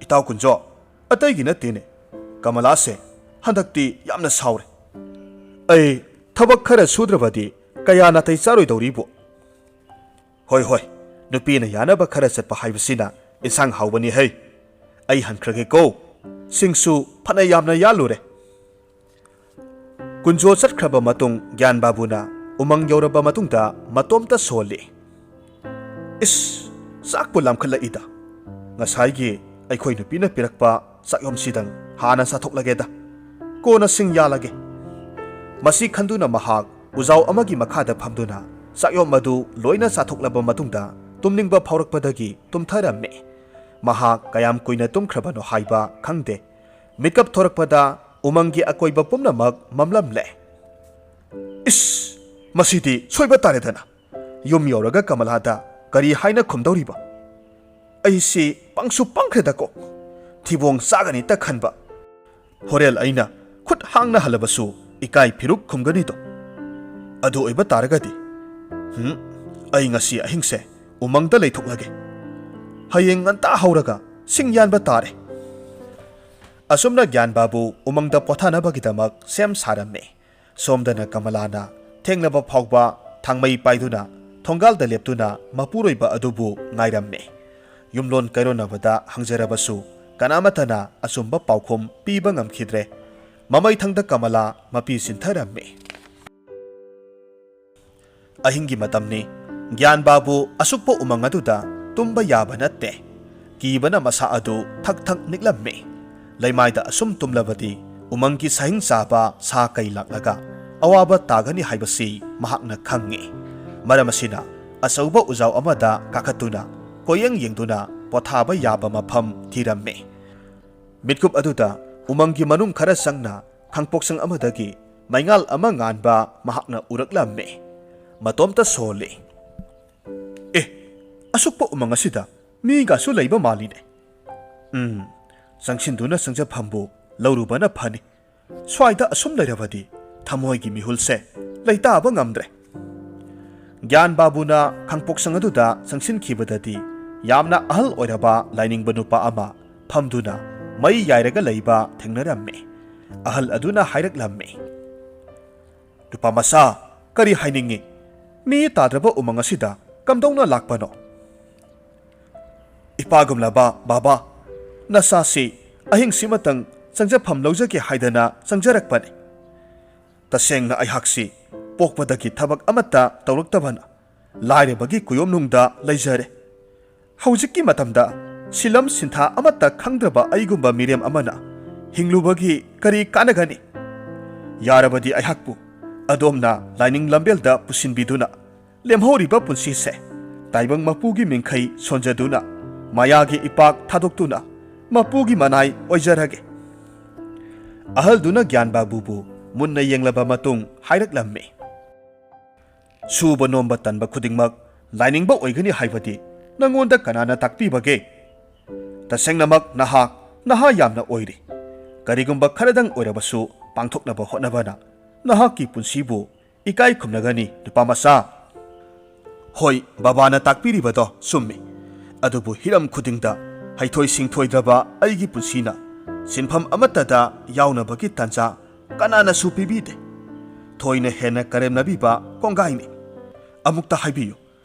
"ꯏꯇꯥꯎ ꯀꯨꯟꯖꯣ, ꯑꯇꯩꯒꯤ ꯅꯠꯇꯦꯅꯦ꯫ ꯀꯃꯂꯥꯁꯦ ꯍꯟꯗꯛꯇꯤ ꯌꯥꯝꯅ ꯁꯥꯎꯔꯦ꯫ ꯑꯩ ꯊꯕꯛ ꯈꯔ ꯁꯨꯗ꯭ꯔꯕꯗꯤ ꯀꯌꯥ ꯅꯥꯇꯩ ꯆꯥꯔꯣꯏꯗꯧꯔꯤꯕꯣ?" "ꯍꯣꯏ, ꯍꯣꯏ, ꯅꯨꯄꯤꯅ ꯌꯥꯅꯕ ꯈꯔ ꯆꯠꯄ ꯍꯥꯏꯕꯁꯤꯅ ꯏꯟꯁꯥꯡ ꯍꯥꯎꯕꯅꯤ ꯍꯩ꯫ ꯑꯩ ꯍꯟꯈ꯭ꯔꯒꯦꯀꯣ꯫ ꯁꯤꯡꯁꯨ ꯐꯅ ꯌꯥꯝꯅ ꯌꯥꯜꯂꯨꯔꯦ꯫" ꯀꯨꯟꯖꯣ ꯆꯠꯈ꯭ꯔꯕ ꯃꯇꯨꯡ ꯒ꯭ꯌꯥꯟ ꯕꯥꯕꯨꯅ ꯎꯃꯪ ꯌꯧꯔꯕ ꯃꯇꯨꯡꯗ ꯃꯇꯣꯝꯇ ꯁꯣꯜꯂꯤ꯫ "ꯏꯁ, ꯆꯥꯛꯄꯨ ꯂꯥꯝꯈꯠꯂꯛꯏꯗ꯫ ꯉꯁꯥꯏꯒꯤ ꯑꯩꯈꯣꯏ ꯅꯨꯄꯤꯅ ꯄꯤꯔꯛꯄ ꯆꯥꯛꯌꯣꯝꯁꯤꯗꯪ ꯍꯥꯟꯅ ꯆꯥꯊꯣꯛꯂꯒꯦꯗ꯫ ꯀꯣꯟꯅ ꯁꯤꯡ ꯌꯥꯜꯂꯒꯦ꯫" ꯃꯁꯤ ꯈꯟꯗꯨꯅ ꯃꯍꯥꯛ ꯎꯖꯥꯎ ꯑꯃꯒꯤ ꯃꯈꯥꯗ ꯐꯝꯗꯨꯅ ꯆꯥꯛꯌꯣꯝ ꯑꯗꯨ ꯂꯣꯏꯅ ꯆꯥꯊꯣꯛꯂꯕ ꯃꯇꯨꯡꯗ ꯇꯨꯝꯅꯤꯡꯕ ꯐꯥꯎꯔꯛꯄꯗꯒꯤ ꯇꯨꯝꯊꯔꯝꯃꯤ꯫ ꯃꯍꯥꯛ ꯀꯌꯥꯝ ꯀꯨꯏꯅ ꯇꯨꯝꯈ꯭ꯔꯕꯅꯣ ꯍꯥꯏꯕ ꯈꯪꯗꯦ꯫ ꯃꯤꯀꯞ ꯊꯣꯔꯛꯄꯗ ꯎꯃꯪꯒꯤ ꯑꯀꯣꯏꯕ ꯄꯨꯝꯅꯃꯛ ꯃꯝꯂꯝꯂꯦ꯫ "ꯏꯁ! ꯃꯁꯤꯗꯤ ꯁꯣꯏꯕ ꯇꯥꯔꯦꯗꯅ꯫ ꯌꯨꯝ ꯌꯧꯔꯒ ꯀꯃꯂꯥꯗ ꯀꯔꯤ ꯍꯥꯏꯅ ꯈꯨꯝꯗꯧꯔꯤꯕ? ꯑꯩꯁꯤ ꯄꯪꯁꯨ ꯄꯪꯈ꯭ꯔꯦꯗꯀꯣ꯫ ꯊꯤꯕꯣꯡ ꯆꯥꯒꯅꯤꯇ ꯈꯟꯕ꯫ ꯍꯣꯔꯦꯜ ꯑꯩꯅ ꯈꯨꯠ ꯍꯥꯡꯅ ꯍꯜꯂꯕꯁꯨ ꯏꯀꯥꯏ ꯐꯤꯔꯨꯛ ꯈꯨꯝꯒꯅꯤꯗꯣ꯫ ꯑꯗꯨ ꯑꯣꯏꯕ ꯇꯥꯔꯒꯗꯤ, ꯍꯨꯝ, ꯑꯩ ꯉꯁꯤ ꯑꯍꯤꯡꯁꯦ ꯎꯃꯪꯗ ꯂꯩꯊꯣꯛꯂꯒꯦ꯫ ꯍꯌꯦꯡ ꯉꯟꯇꯥ ꯍꯧꯔꯒ ꯁꯤꯡ ꯌꯥꯟꯕ ꯇꯥꯔꯦ꯫" ꯑꯁꯨꯝꯅ ꯒ꯭ꯌꯥꯟ ꯕꯥꯕꯨ ꯎꯃꯪꯗ ꯄꯣꯊꯥꯅꯕꯒꯤꯗꯃꯛ ꯁꯦꯝ ꯁꯥꯔꯝꯃꯤ꯫ ꯁꯣꯝꯗꯅ ꯀꯃꯂꯥꯅ ꯊꯦꯡꯂꯕ ꯐꯥꯎꯕ ꯊꯥꯡꯃꯩ ꯄꯥꯏꯗꯨꯅ ꯊꯣꯡꯒꯥꯜꯗ ꯂꯦꯞꯇꯨꯅ ꯃꯄꯨꯔꯣꯏꯕ ꯑꯗꯨꯕꯨ ꯉꯥꯏꯔꯝꯃꯤ꯫ ꯌꯨꯝꯂꯣꯟ ꯀꯩꯔꯣꯟꯅꯕꯗ ꯍꯪꯖꯔꯕꯁꯨ ꯀꯅꯥꯃꯠꯇꯅ ꯑꯆꯨꯝꯕ ꯄꯥꯎꯈꯨꯝ ꯄꯤꯕ ꯉꯝꯈꯤꯗ꯭ꯔꯦ꯫ ꯃꯃꯩꯊꯪꯗ ꯀꯃꯂꯥ ꯃꯄꯤ ꯆꯤꯟꯊꯔꯝꯃꯤ꯫ ꯑꯍꯤꯡꯒꯤ ꯃꯇꯝꯅꯤ꯫ ꯒ꯭ꯌꯥꯟ ꯕꯥꯕꯨ ꯑꯁꯨꯛꯄ ꯎꯃꯪ ꯑꯗꯨꯗ ꯇꯨꯝꯕ ꯌꯥꯕ ꯅꯠꯇꯦ꯫ ꯀꯤꯕꯅ ꯃꯁꯥ ꯑꯗꯨ ꯊꯛ ꯊꯛ ꯅꯤꯛꯂꯝꯃꯤ꯫ ꯂꯩꯃꯥꯏꯗ ꯑꯁꯨꯝ ꯇꯨꯝꯂꯕꯗꯤ ꯎꯃꯪꯒꯤ ꯁꯥꯍꯤꯡ ꯆꯥꯕ ꯁꯥ ꯀꯩ ꯂꯥꯛꯂꯒ ꯑꯋꯥꯕ ꯇꯥꯒꯅꯤ ꯍꯥꯏꯕꯁꯤ ꯃꯍꯥꯛꯅ ꯈꯪꯉꯤ꯫ ꯃꯔꯝ ꯑꯁꯤꯅ ꯑꯆꯧꯕ ꯎꯖꯥꯎ ꯑꯃꯗ ꯀꯥꯈꯠꯇꯨꯅ ꯀꯣꯌꯦꯡ ꯌꯦꯡꯗꯨꯅ ꯄꯣꯊꯥꯕ ꯌꯥꯕ ꯃꯐꯝ ꯊꯤꯔꯝꯃꯤ꯫ ꯃꯤꯠꯀꯨꯞ ꯑꯗꯨꯗ ꯎꯃꯪꯒꯤ ꯃꯅꯨꯡ ꯈꯔ ꯆꯪꯅ ꯈꯥꯡꯄꯣꯛꯁꯪ ꯑꯃꯗꯒꯤ ꯃꯩꯉꯥꯜ ꯑꯃ ꯉꯥꯟꯕ ꯃꯍꯥꯛꯅ ꯎꯔꯛꯂꯝꯃꯤ꯫ ꯃꯇꯣꯝꯇ ꯁꯣꯜꯂꯤ꯫ "ꯑꯦ, ꯑꯁꯨꯛꯄ ꯎꯃꯪ ꯑꯁꯤꯗ ꯃꯤꯒꯁꯨ ꯂꯩꯕ ꯃꯥꯜꯂꯤꯅꯦ꯫ ꯎꯝ, ꯆꯪꯁꯤꯟꯗꯨꯅ ꯆꯪꯖꯐꯝꯕꯨ ꯂꯧꯔꯨꯕꯅ ꯐꯅꯤ꯫ ꯁ꯭ꯋꯥꯏꯗ ꯑꯁꯨꯝ ꯂꯩꯔꯕꯗꯤ ꯊꯃꯣꯏꯒꯤ ꯃꯤꯍꯨꯜꯁꯦ ꯂꯩꯇꯥꯕ ꯉꯝꯗ꯭ꯔꯦ"꯫ ꯒ꯭ꯌꯥꯟ ꯕꯥꯕꯨꯅ ꯈꯥꯡꯄꯣꯛꯁꯪ ꯑꯗꯨꯗ ꯆꯪꯁꯤꯟꯈꯤꯕꯗꯗꯤ ꯌꯥꯝꯅ ꯑꯍꯜ ꯑꯣꯏꯔꯕ ꯂꯥꯏꯅꯤꯡꯕ ꯅꯨꯄꯥ ꯑꯃ ꯐꯝꯗꯨꯅ ꯃꯩ ꯌꯥꯏꯔꯒ ꯂꯩꯕ ꯊꯦꯡꯅꯔꯝꯃꯤ꯫ ꯑꯍꯜ ꯑꯗꯨꯅ ꯍꯥꯏꯔꯛꯂꯝꯃꯤ, "ꯅꯨꯄꯥ ꯃꯆꯥ, ꯀꯔꯤ ꯍꯥꯏꯅꯤꯡꯉꯤ? ꯃꯤ ꯇꯥꯗ꯭ꯔꯕ ꯎꯃꯪ ꯑꯁꯤꯗ ꯀꯝꯗꯧꯅ ꯂꯥꯛꯄꯅꯣ?" "ꯏꯄꯥꯒꯨꯝꯂꯕ ꯕꯥꯕꯥ, ꯅꯆꯥꯁꯤ ꯑꯍꯤꯡꯁꯤꯃꯇꯪ ꯆꯪꯖꯐꯝ ꯂꯧꯖꯒꯦ ꯍꯥꯏꯗꯅ ꯆꯪꯖꯔꯛꯄꯅꯤ꯫ ꯇꯁꯦꯡꯅ ꯑꯩꯍꯥꯛꯁꯤ ꯄꯣꯛꯄꯗꯒꯤ ꯊꯕꯛ ꯑꯃꯠꯇ ꯇꯧꯔꯛꯇꯕꯅ ꯂꯥꯏꯔꯕꯒꯤ ꯀꯨꯌꯣꯝꯅꯨꯡꯗ ꯂꯩꯖꯔꯦ꯫ ꯍꯧꯖꯤꯛꯀꯤ ꯃꯇꯝꯗ ꯁꯤꯂꯝ ꯁꯤꯟꯊꯥ ꯑꯃꯠꯇ ꯈꯪꯗ꯭ꯔꯕ ꯑꯩꯒꯨꯝꯕ ꯃꯤꯔꯦꯝ ꯑꯃꯅ ꯍꯤꯡꯂꯨꯕꯒꯤ ꯀꯔꯤ ꯀꯥꯟꯅꯒꯅꯤ? ꯌꯥꯔꯕꯗꯤ ꯑꯩꯍꯥꯛꯄꯨ ꯑꯗꯣꯝꯅ ꯂꯥꯏꯅꯤꯡ ꯂꯝꯕꯦꯜꯗ ꯄꯨꯁꯤꯟꯕꯤꯗꯨꯅ ꯂꯦꯝꯍꯧꯔꯤꯕ ꯄꯨꯟꯁꯤꯁꯦ ꯇꯥꯏꯕꯪ ꯃꯄꯨꯒꯤ ꯃꯤꯡꯈꯩ ꯁꯣꯟꯖꯗꯨꯅ, ꯃꯌꯥꯒꯤ ꯏꯄꯥꯛ ꯊꯥꯗꯣꯛꯇꯨꯅ ꯃꯄꯨꯒꯤ ꯃꯅꯥꯏ ꯑꯣꯏꯖꯔꯒꯦ"꯫ ꯑꯍꯜꯗꯨꯅ ꯒ꯭ꯌꯥꯟ ꯕꯥꯕꯨꯕꯨ ꯃꯨꯟꯅ ꯌꯦꯡꯂꯕ ꯃꯇꯨꯡ ꯍꯥꯏꯔꯛꯂꯝꯃꯤ, "ꯁꯨꯕ ꯅꯣꯝꯕ ꯇꯟꯕ ꯈꯨꯗꯤꯡꯃꯛ ꯂꯥꯏꯅꯤꯡꯕ ꯑꯣꯏꯒꯅꯤ ꯍꯥꯏꯕꯗꯤ ꯅꯉꯣꯟꯗ ꯀꯅꯥꯅ ꯇꯥꯛꯄꯤꯕꯒꯦ? ꯇꯁꯦꯡꯅꯃꯛ ꯅꯍꯥꯛ ꯅꯍꯥ ꯌꯥꯝꯅ ꯑꯣꯏꯔꯤ꯫ ꯀꯔꯤꯒꯨꯝꯕ ꯈꯔꯗꯪ ꯑꯣꯏꯔꯕꯁꯨ ꯄꯥꯡꯊꯣꯛꯅꯕ ꯍꯣꯠꯅꯕꯅ ꯅꯍꯥꯛꯀꯤ ꯄꯨꯟꯁꯤꯕꯨ ꯏꯀꯥꯏ ꯈꯨꯝꯅꯒꯅꯤ, ꯅꯨꯄꯥ ꯃꯆꯥ"꯫ "ꯍꯣꯏ, ꯕꯕꯥꯅ ꯇꯥꯛꯄꯤꯔꯤꯕꯗꯣ ꯆꯨꯝꯃꯤ꯫ ꯑꯗꯨꯕꯨ ꯍꯤꯔꯝ ꯈꯨꯗꯤꯡꯗ ꯍꯩꯊꯣꯏ ꯁꯤꯡꯊꯣꯏꯗ꯭ꯔꯕ ꯑꯩꯒꯤ ꯄꯨꯟꯁꯤꯅ ꯁꯤꯟꯐꯝ ꯑꯃꯠꯇꯗ ꯌꯥꯎꯅꯕꯒꯤ ꯇꯥꯟꯖꯥ ꯀꯅꯥꯅꯁꯨ ꯄꯤꯕꯤꯗꯦ꯫ ꯊꯣꯏꯅ ꯍꯦꯟꯅ ꯀꯔꯦꯝꯅꯕꯤꯕ ꯀꯣꯡꯒꯥꯏꯅꯤ꯫ ꯑꯃꯨꯛꯇ ꯍꯥꯏꯕꯤꯌꯨ,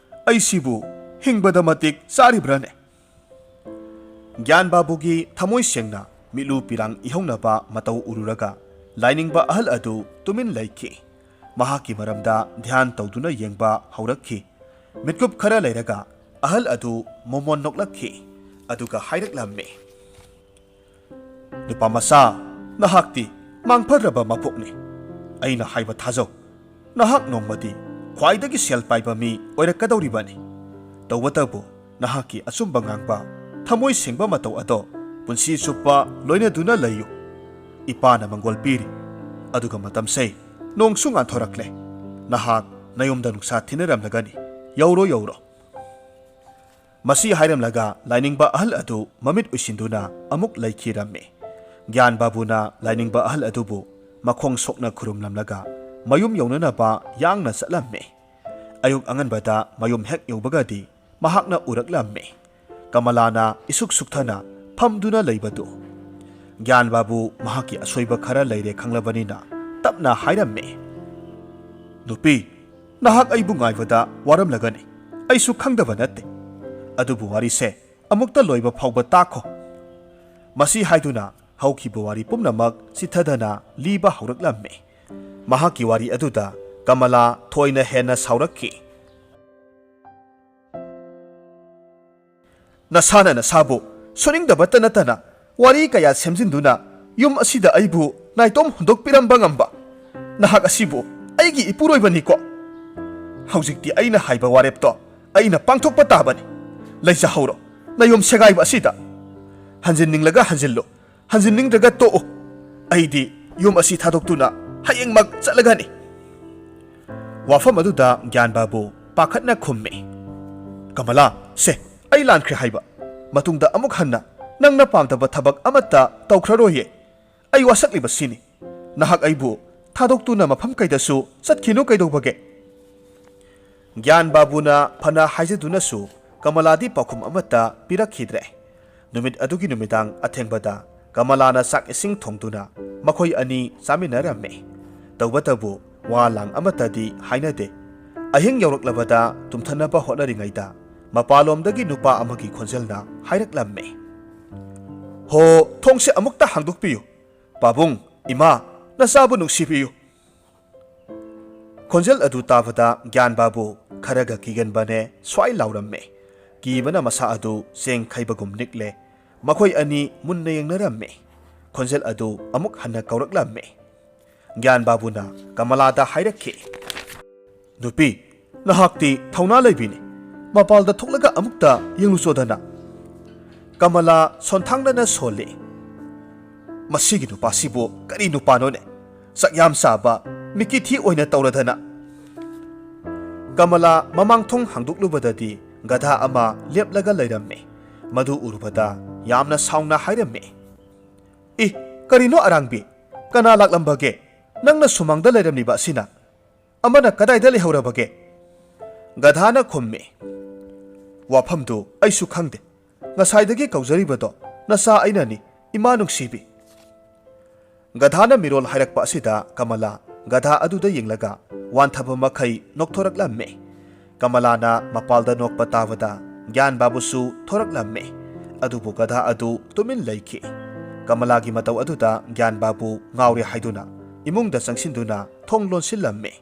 ꯑꯩꯁꯤꯕꯨ ꯍꯤꯡꯕꯗ ꯃꯇꯤꯛ ꯆꯥꯔꯤꯕ꯭ꯔꯥꯅꯦ?" ꯒ꯭ꯌꯥꯟ ꯕꯥꯕꯨꯒꯤ ꯊꯃꯣꯏ ꯁꯦꯡꯅ ꯃꯤꯠꯂꯨ ꯄꯤꯔꯥꯡ ꯏꯍꯧꯅꯕ ꯃꯇꯧ ꯎꯔꯨꯔꯒ ꯂꯥꯏꯅꯤꯡꯕ ꯑꯍꯜ ꯑꯗꯨ ꯇꯨꯃꯤꯟ ꯂꯩꯈꯤ꯫ ꯃꯍꯥꯛꯀꯤ ꯃꯔꯝꯗ ꯙ꯭ꯌꯥꯟ ꯇꯧꯗꯨꯅ ꯌꯦꯡꯕ ꯍꯧꯔꯛꯈꯤ꯫ ꯃꯤꯠꯀꯨꯞ ꯈꯔ ꯂꯩꯔꯒ ꯑꯍꯜ ꯑꯗꯨ ꯃꯣꯃꯣꯟ ꯅꯣꯛꯂꯛꯈꯤ꯫ ꯑꯗꯨꯒ ꯍꯥꯏꯔꯛꯂꯝꯃꯤ, "ꯅꯨꯄꯥ ꯃꯆꯥ, ꯅꯍꯥꯛꯇꯤ ꯃꯥꯡꯐꯔꯕ ꯃꯄꯣꯛꯅꯤ꯫ ꯑꯩꯅ ꯍꯥꯏꯕ ꯊꯥꯖꯧ꯫ ꯅꯍꯥꯛ ꯅꯣꯡꯃꯗꯤ ꯈ꯭ꯋꯥꯏꯗꯒꯤ ꯁꯦꯜ ꯄꯥꯏꯕ ꯃꯤ ꯑꯣꯏꯔꯛꯀꯗꯧꯔꯤꯕꯅꯤ꯫ ꯇꯧꯕꯇꯕꯨ ꯅꯍꯥꯛꯀꯤ ꯑꯆꯨꯝꯕ ꯉꯥꯡꯕ, ꯊꯃꯣꯏ ꯁꯦꯡꯕ ꯃꯇꯧ ꯑꯗꯣ ꯄꯨꯟꯁꯤ ꯆꯨꯞꯄ ꯂꯣꯏꯅꯗꯨꯅ ꯂꯩꯌꯨ꯫ ꯏꯄꯥꯅ ꯃꯪꯒꯣꯜ ꯄꯤꯔꯤ꯫ ꯑꯗꯨꯒ ꯃꯇꯝꯁꯦ ꯅꯣꯡꯁꯨ ꯉꯥꯟꯊꯣꯔꯛꯂꯦ꯫ ꯅꯍꯥꯛ ꯅꯌꯨꯝꯗ ꯅꯨꯡꯁꯥ ꯊꯤꯟꯅꯔꯝꯂꯒꯅꯤ꯫ ꯌꯧꯔꯣ, ꯌꯧꯔꯣ꯫ ꯃꯁꯤ ꯍꯥꯏꯔꯝꯂꯒ ꯂꯥꯏꯅꯤꯡꯕ ꯑꯍꯜ ꯑꯗꯨ ꯃꯃꯤꯠ ꯎꯏꯁꯤꯟꯗꯨꯅ ꯑꯃꯨꯛ ꯂꯩꯈꯤꯔꯝꯃꯤ꯫ ꯒ꯭ꯌꯥꯟ ꯕꯥꯕꯨꯅ ꯂꯥꯏꯅꯤꯡꯕ ꯑꯍꯜ ꯑꯗꯨꯕꯨ ꯃꯈꯣꯡ ꯁꯣꯛꯅ ꯈꯨꯔꯨꯝꯂꯝꯂꯒ ꯃꯌꯨꯝ ꯌꯧꯅꯅꯕ ꯌꯥꯡꯅ ꯆꯠꯂꯝꯃꯤ꯫ ꯑꯌꯨꯛ ꯑꯉꯟꯕꯗ ꯃꯌꯨꯝ ꯍꯦꯛ ꯌꯧꯕꯒꯗꯤ ꯃꯍꯥꯛꯅ ꯎꯔꯛꯂꯝꯃꯤ꯫ ꯀꯃꯂꯥꯅ ꯏꯁꯨꯛ ꯁꯨꯛꯊꯅ ꯐꯝꯗꯨꯅ ꯂꯩꯕꯗꯨ꯫ ꯒ꯭ꯌꯥꯟ ꯕꯥꯕꯨ ꯃꯍꯥꯛꯀꯤ ꯑꯁꯣꯏꯕ ꯈꯔ ꯂꯩꯔꯦ ꯈꯪꯂꯕꯅꯤꯅ ꯇꯞꯅ ꯍꯥꯏꯔꯝꯃꯤ, "ꯅꯨꯄꯤ, ꯅꯍꯥꯛ ꯑꯩꯕꯨ ꯉꯥꯏꯕꯗ ꯋꯥꯔꯝꯂꯒꯅꯤ꯫ ꯑꯩꯁꯨ ꯈꯪꯗꯕ ꯅꯠꯇꯦ꯫ ꯑꯗꯨꯕꯨ ꯋꯥꯔꯤꯁꯦ ꯑꯃꯨꯛꯇ ꯂꯣꯏꯕ ꯐꯥꯎꯕ ꯇꯥꯈꯣ꯫" ꯃꯁꯤ ꯍꯥꯏꯗꯨꯅ ꯍꯧꯈꯤꯕ ꯋꯥꯔꯤ ꯄꯨꯝꯅꯃꯛ ꯆꯤꯊꯗꯅ ꯂꯤꯕ ꯍꯧꯔꯛꯂꯝꯃꯤ꯫ ꯃꯍꯥꯛꯀꯤ ꯋꯥꯔꯤ ꯑꯗꯨꯗ ꯀꯃꯂꯥ ꯊꯣꯏꯅ ꯍꯦꯟꯅ ꯁꯥꯎꯔꯛꯈꯤ꯫ "ꯅꯁꯥꯅ ꯅꯁꯥꯕꯨ ꯁꯣꯏꯅꯤꯡꯗꯕꯇ ꯅꯠꯇꯅ ꯋꯥꯔꯤ ꯀꯌꯥ ꯁꯦꯝꯖꯤꯟꯗꯨꯅ ꯌꯨꯝ ꯑꯁꯤꯗ ꯑꯩꯕꯨ ꯅꯥꯏꯇꯣꯝ ꯍꯨꯟꯗꯣꯛꯄꯤꯔꯝꯕ ꯉꯝꯕ ꯅꯍꯥꯛ ꯑꯁꯤꯕꯨ ꯑꯩꯒꯤ ꯏꯄꯨꯔꯣꯏꯕꯅꯤꯀꯣ꯫ ꯍꯧꯖꯤꯛꯇꯤ ꯑꯩꯅ ꯍꯥꯏꯕ ꯋꯥꯔꯦꯞꯇꯣ ꯑꯩꯅ ꯄꯥꯡꯊꯣꯛꯄ ꯇꯥꯕꯅꯤ꯫ ꯂꯩꯖꯍꯧꯔꯣ, ꯅꯌꯨꯝ ꯁꯦꯒꯥꯏꯕ ꯑꯁꯤꯗ꯫ ꯍꯟꯖꯤꯟꯅꯤꯡꯂꯒ ꯍꯟꯖꯤꯜꯂꯨ, ꯍꯟꯖꯤꯟꯅꯤꯡꯗ꯭ꯔꯒ ꯇꯣꯛꯎ꯫ ꯑꯩꯗꯤ ꯌꯨꯝ ꯑꯁꯤ ꯊꯥꯗꯣꯛꯇꯨꯅ ꯍꯌꯦꯡꯃꯛ ꯆꯠꯂꯒꯅꯤ꯫" ꯋꯥꯐꯝ ꯑꯗꯨꯗ ꯒ꯭ꯌꯥꯟ ꯕꯥꯕꯨ ꯄꯥꯈꯠꯅ ꯈꯨꯝꯃꯤ, "ꯀꯃꯂꯥ, ꯁꯦ, ꯑꯩ ꯂꯥꯟꯈ꯭ꯔꯦ ꯍꯥꯏꯕ꯫ ꯃꯇꯨꯡꯗ ꯑꯃꯨꯛ ꯍꯟꯅ ꯅꯪꯅ ꯄꯥꯝꯗꯕ ꯊꯕꯛ ꯑꯃꯠꯇ ꯇꯧꯈ꯭ꯔꯔꯣꯏꯌꯦ꯫ ꯑꯩ ꯋꯥꯁꯛꯂꯤꯕꯁꯤꯅꯤ꯫ ꯅꯍꯥꯛ ꯑꯩꯕꯨ ꯊꯥꯗꯣꯛꯇꯨꯅ ꯃꯐꯝ ꯀꯩꯗꯁꯨ ꯆꯠꯈꯤꯅꯨ ꯀꯩꯗꯧꯕꯒꯦ?" ꯒ꯭ꯌꯥꯟ ꯕꯥꯕꯨꯅ ꯐꯅ ꯍꯥꯏꯖꯗꯨꯅꯁꯨ ꯀꯃꯂꯥꯗꯤ ꯄꯥꯎꯈꯨꯝ ꯑꯃꯠꯇ ꯄꯤꯔꯛꯈꯤꯗ꯭ꯔꯦ꯫ ꯅꯨꯃꯤꯠ ꯑꯗꯨꯒꯤ ꯅꯨꯃꯤꯗꯥꯡ ꯑꯊꯦꯡꯕꯗ ꯀꯃꯂꯥꯅ ꯆꯥꯛ ꯏꯁꯤꯡ ꯊꯣꯡꯗꯨꯅ ꯃꯈꯣꯏ ꯑꯅꯤ ꯆꯥꯃꯤꯟꯅꯔꯝꯃꯤ꯫ ꯇꯧꯕꯇꯕꯨ ꯋꯥ ꯂꯥꯡ ꯑꯃꯠꯇꯗꯤ ꯍꯥꯏꯅꯗꯦ꯫ ꯑꯍꯤꯡ ꯌꯧꯔꯛꯂꯕꯗ ꯇꯨꯝꯊꯅꯕ ꯍꯣꯠꯅꯔꯤꯉꯩꯗ ꯃꯄꯥꯟꯂꯣꯝꯗꯒꯤ ꯅꯨꯄꯥ ꯑꯃꯒꯤ ꯈꯣꯟꯖꯦꯜꯅ ꯍꯥꯏꯔꯛꯂꯝꯃꯤ, "ꯍꯣ, ꯊꯣꯡꯁꯦ ꯑꯃꯨꯛꯇ ꯍꯥꯡꯗꯣꯛꯄꯤꯌꯨ꯫ ꯄꯥꯕꯨꯡ, ꯏꯃꯥ, ꯅꯆꯥꯕꯨ ꯅꯨꯡꯁꯤꯕꯤꯌꯨ꯫" ꯈꯣꯟꯖꯦꯜ ꯑꯗꯨ ꯇꯥꯕꯗ ꯒ꯭ꯌꯥꯟ ꯕꯥꯕꯨ ꯈꯔꯒ ꯀꯤꯒꯟꯕꯅꯦ ꯁ꯭ꯋꯥꯏ ꯂꯥꯎꯔꯝꯃꯦ꯫ ꯀꯤꯕꯅ ꯃꯁꯥ ꯑꯗꯨ ꯆꯦꯡ ꯈꯩꯕꯒꯨꯝ ꯅꯤꯛꯂꯦ꯫ ꯃꯈꯣꯏ ꯑꯅꯤ ꯃꯨꯟꯅ ꯌꯦꯡꯅꯔꯝꯃꯦ꯫ ꯈꯣꯟꯖꯦꯜ ꯑꯗꯨ ꯑꯃꯨꯛ ꯍꯟꯅ ꯀꯧꯔꯛꯂꯝꯃꯦ꯫ ꯒ꯭ꯌꯥꯟ ꯕꯥꯕꯨꯅ ꯀꯃꯂꯥꯗ ꯍꯥꯏꯔꯛꯈꯤ, "ꯅꯨꯄꯤ, ꯅꯍꯥꯛꯇꯤ ꯊꯧꯅꯥ ꯂꯩꯕꯤꯅꯤ꯫ ꯃꯄꯥꯜꯗ ꯊꯣꯛꯂꯒ ꯑꯃꯨꯛꯇ ꯌꯦꯡꯂꯨꯆꯣꯗꯅ꯫" ꯀꯃꯂꯥ ꯁꯣꯟꯊꯥꯡꯅꯅ ꯁꯣꯜꯂꯤ꯫ "ꯃꯁꯤꯒꯤ ꯅꯨꯄꯥꯁꯤꯕꯨ ꯀꯔꯤ ꯅꯨꯄꯥꯅꯣꯅꯦ? ꯆꯥꯛ ꯌꯥꯝ ꯆꯥꯕ, ꯃꯤꯀꯤꯊꯤ ꯑꯣꯏꯅ ꯇꯧꯔꯗꯅ!" ꯀꯃꯂꯥ ꯃꯃꯥꯡ ꯊꯣꯡ ꯍꯥꯡꯗꯣꯛꯂꯨꯕꯗꯗꯤ ꯒꯙꯥ ꯑꯃ ꯂꯦꯞꯂꯒ ꯂꯩꯔꯝꯃꯤ꯫ ꯃꯗꯨ ꯎꯔꯨꯕꯗ ꯌꯥꯝꯅ ꯁꯥꯎꯅ ꯍꯥꯏꯔꯝꯃꯤ, "ꯏ, ꯀꯔꯤꯅꯣ ꯑꯔꯥꯡꯕꯤ? ꯀꯅꯥ ꯂꯥꯛꯂꯝꯕꯒꯦ? ꯅꯪꯅ ꯁꯨꯃꯥꯡꯗ ꯂꯩꯔꯝꯂꯤꯕ ꯑꯁꯤꯅ? ꯑꯃꯅ ꯀꯗꯥꯏꯗ ꯂꯩꯍꯧꯔꯕꯒꯦ?" ꯒꯙꯥꯅ ꯈꯨꯝꯃꯤ, "ꯋꯥꯐꯝꯗꯨ ꯑꯩꯁꯨ ꯈꯪꯗꯦ꯫ ꯉꯁꯥꯏꯗꯒꯤ ꯀꯧꯖꯔꯤꯕꯗꯣ ꯅꯆꯥ ꯑꯩꯅꯅꯤ, ꯏꯃꯥ ꯅꯨꯡꯁꯤꯕꯤ꯫" ꯒꯙꯥꯅ ꯃꯤꯔꯣꯜ ꯍꯥꯏꯔꯛꯄ ꯑꯁꯤꯗ ꯀꯃꯂꯥ ꯒꯙꯥ ꯑꯗꯨꯗ ꯌꯦꯡꯂꯒ ꯋꯥꯟꯊꯕ ꯃꯈꯩ ꯅꯣꯛꯊꯣꯔꯛꯂꯝꯃꯤ꯫ ꯀꯃꯂꯥꯅ ꯃꯄꯥꯜꯗ ꯅꯣꯛꯄ ꯇꯥꯕꯗ ꯒ꯭ꯌꯥꯟ ꯕꯥꯕꯨꯁꯨ ꯊꯣꯔꯛꯂꯝꯃꯤ꯫ ꯑꯗꯨꯕꯨ ꯒꯙꯥ ꯑꯗꯨ ꯇꯨꯃꯤꯟ ꯂꯩꯈꯤ꯫ ꯀꯃꯂꯥꯒꯤ ꯃꯇꯧ ꯑꯗꯨꯗ ꯒ꯭ꯌꯥꯟ ꯕꯥꯕꯨ ꯉꯥꯎꯔꯦ ꯍꯥꯏꯗꯨꯅ ꯏꯃꯨꯡꯗ ꯆꯪꯁꯤꯟꯗꯨꯅ ꯊꯣꯡ ꯂꯣꯟꯁꯤꯜꯂꯝꯃꯤ꯫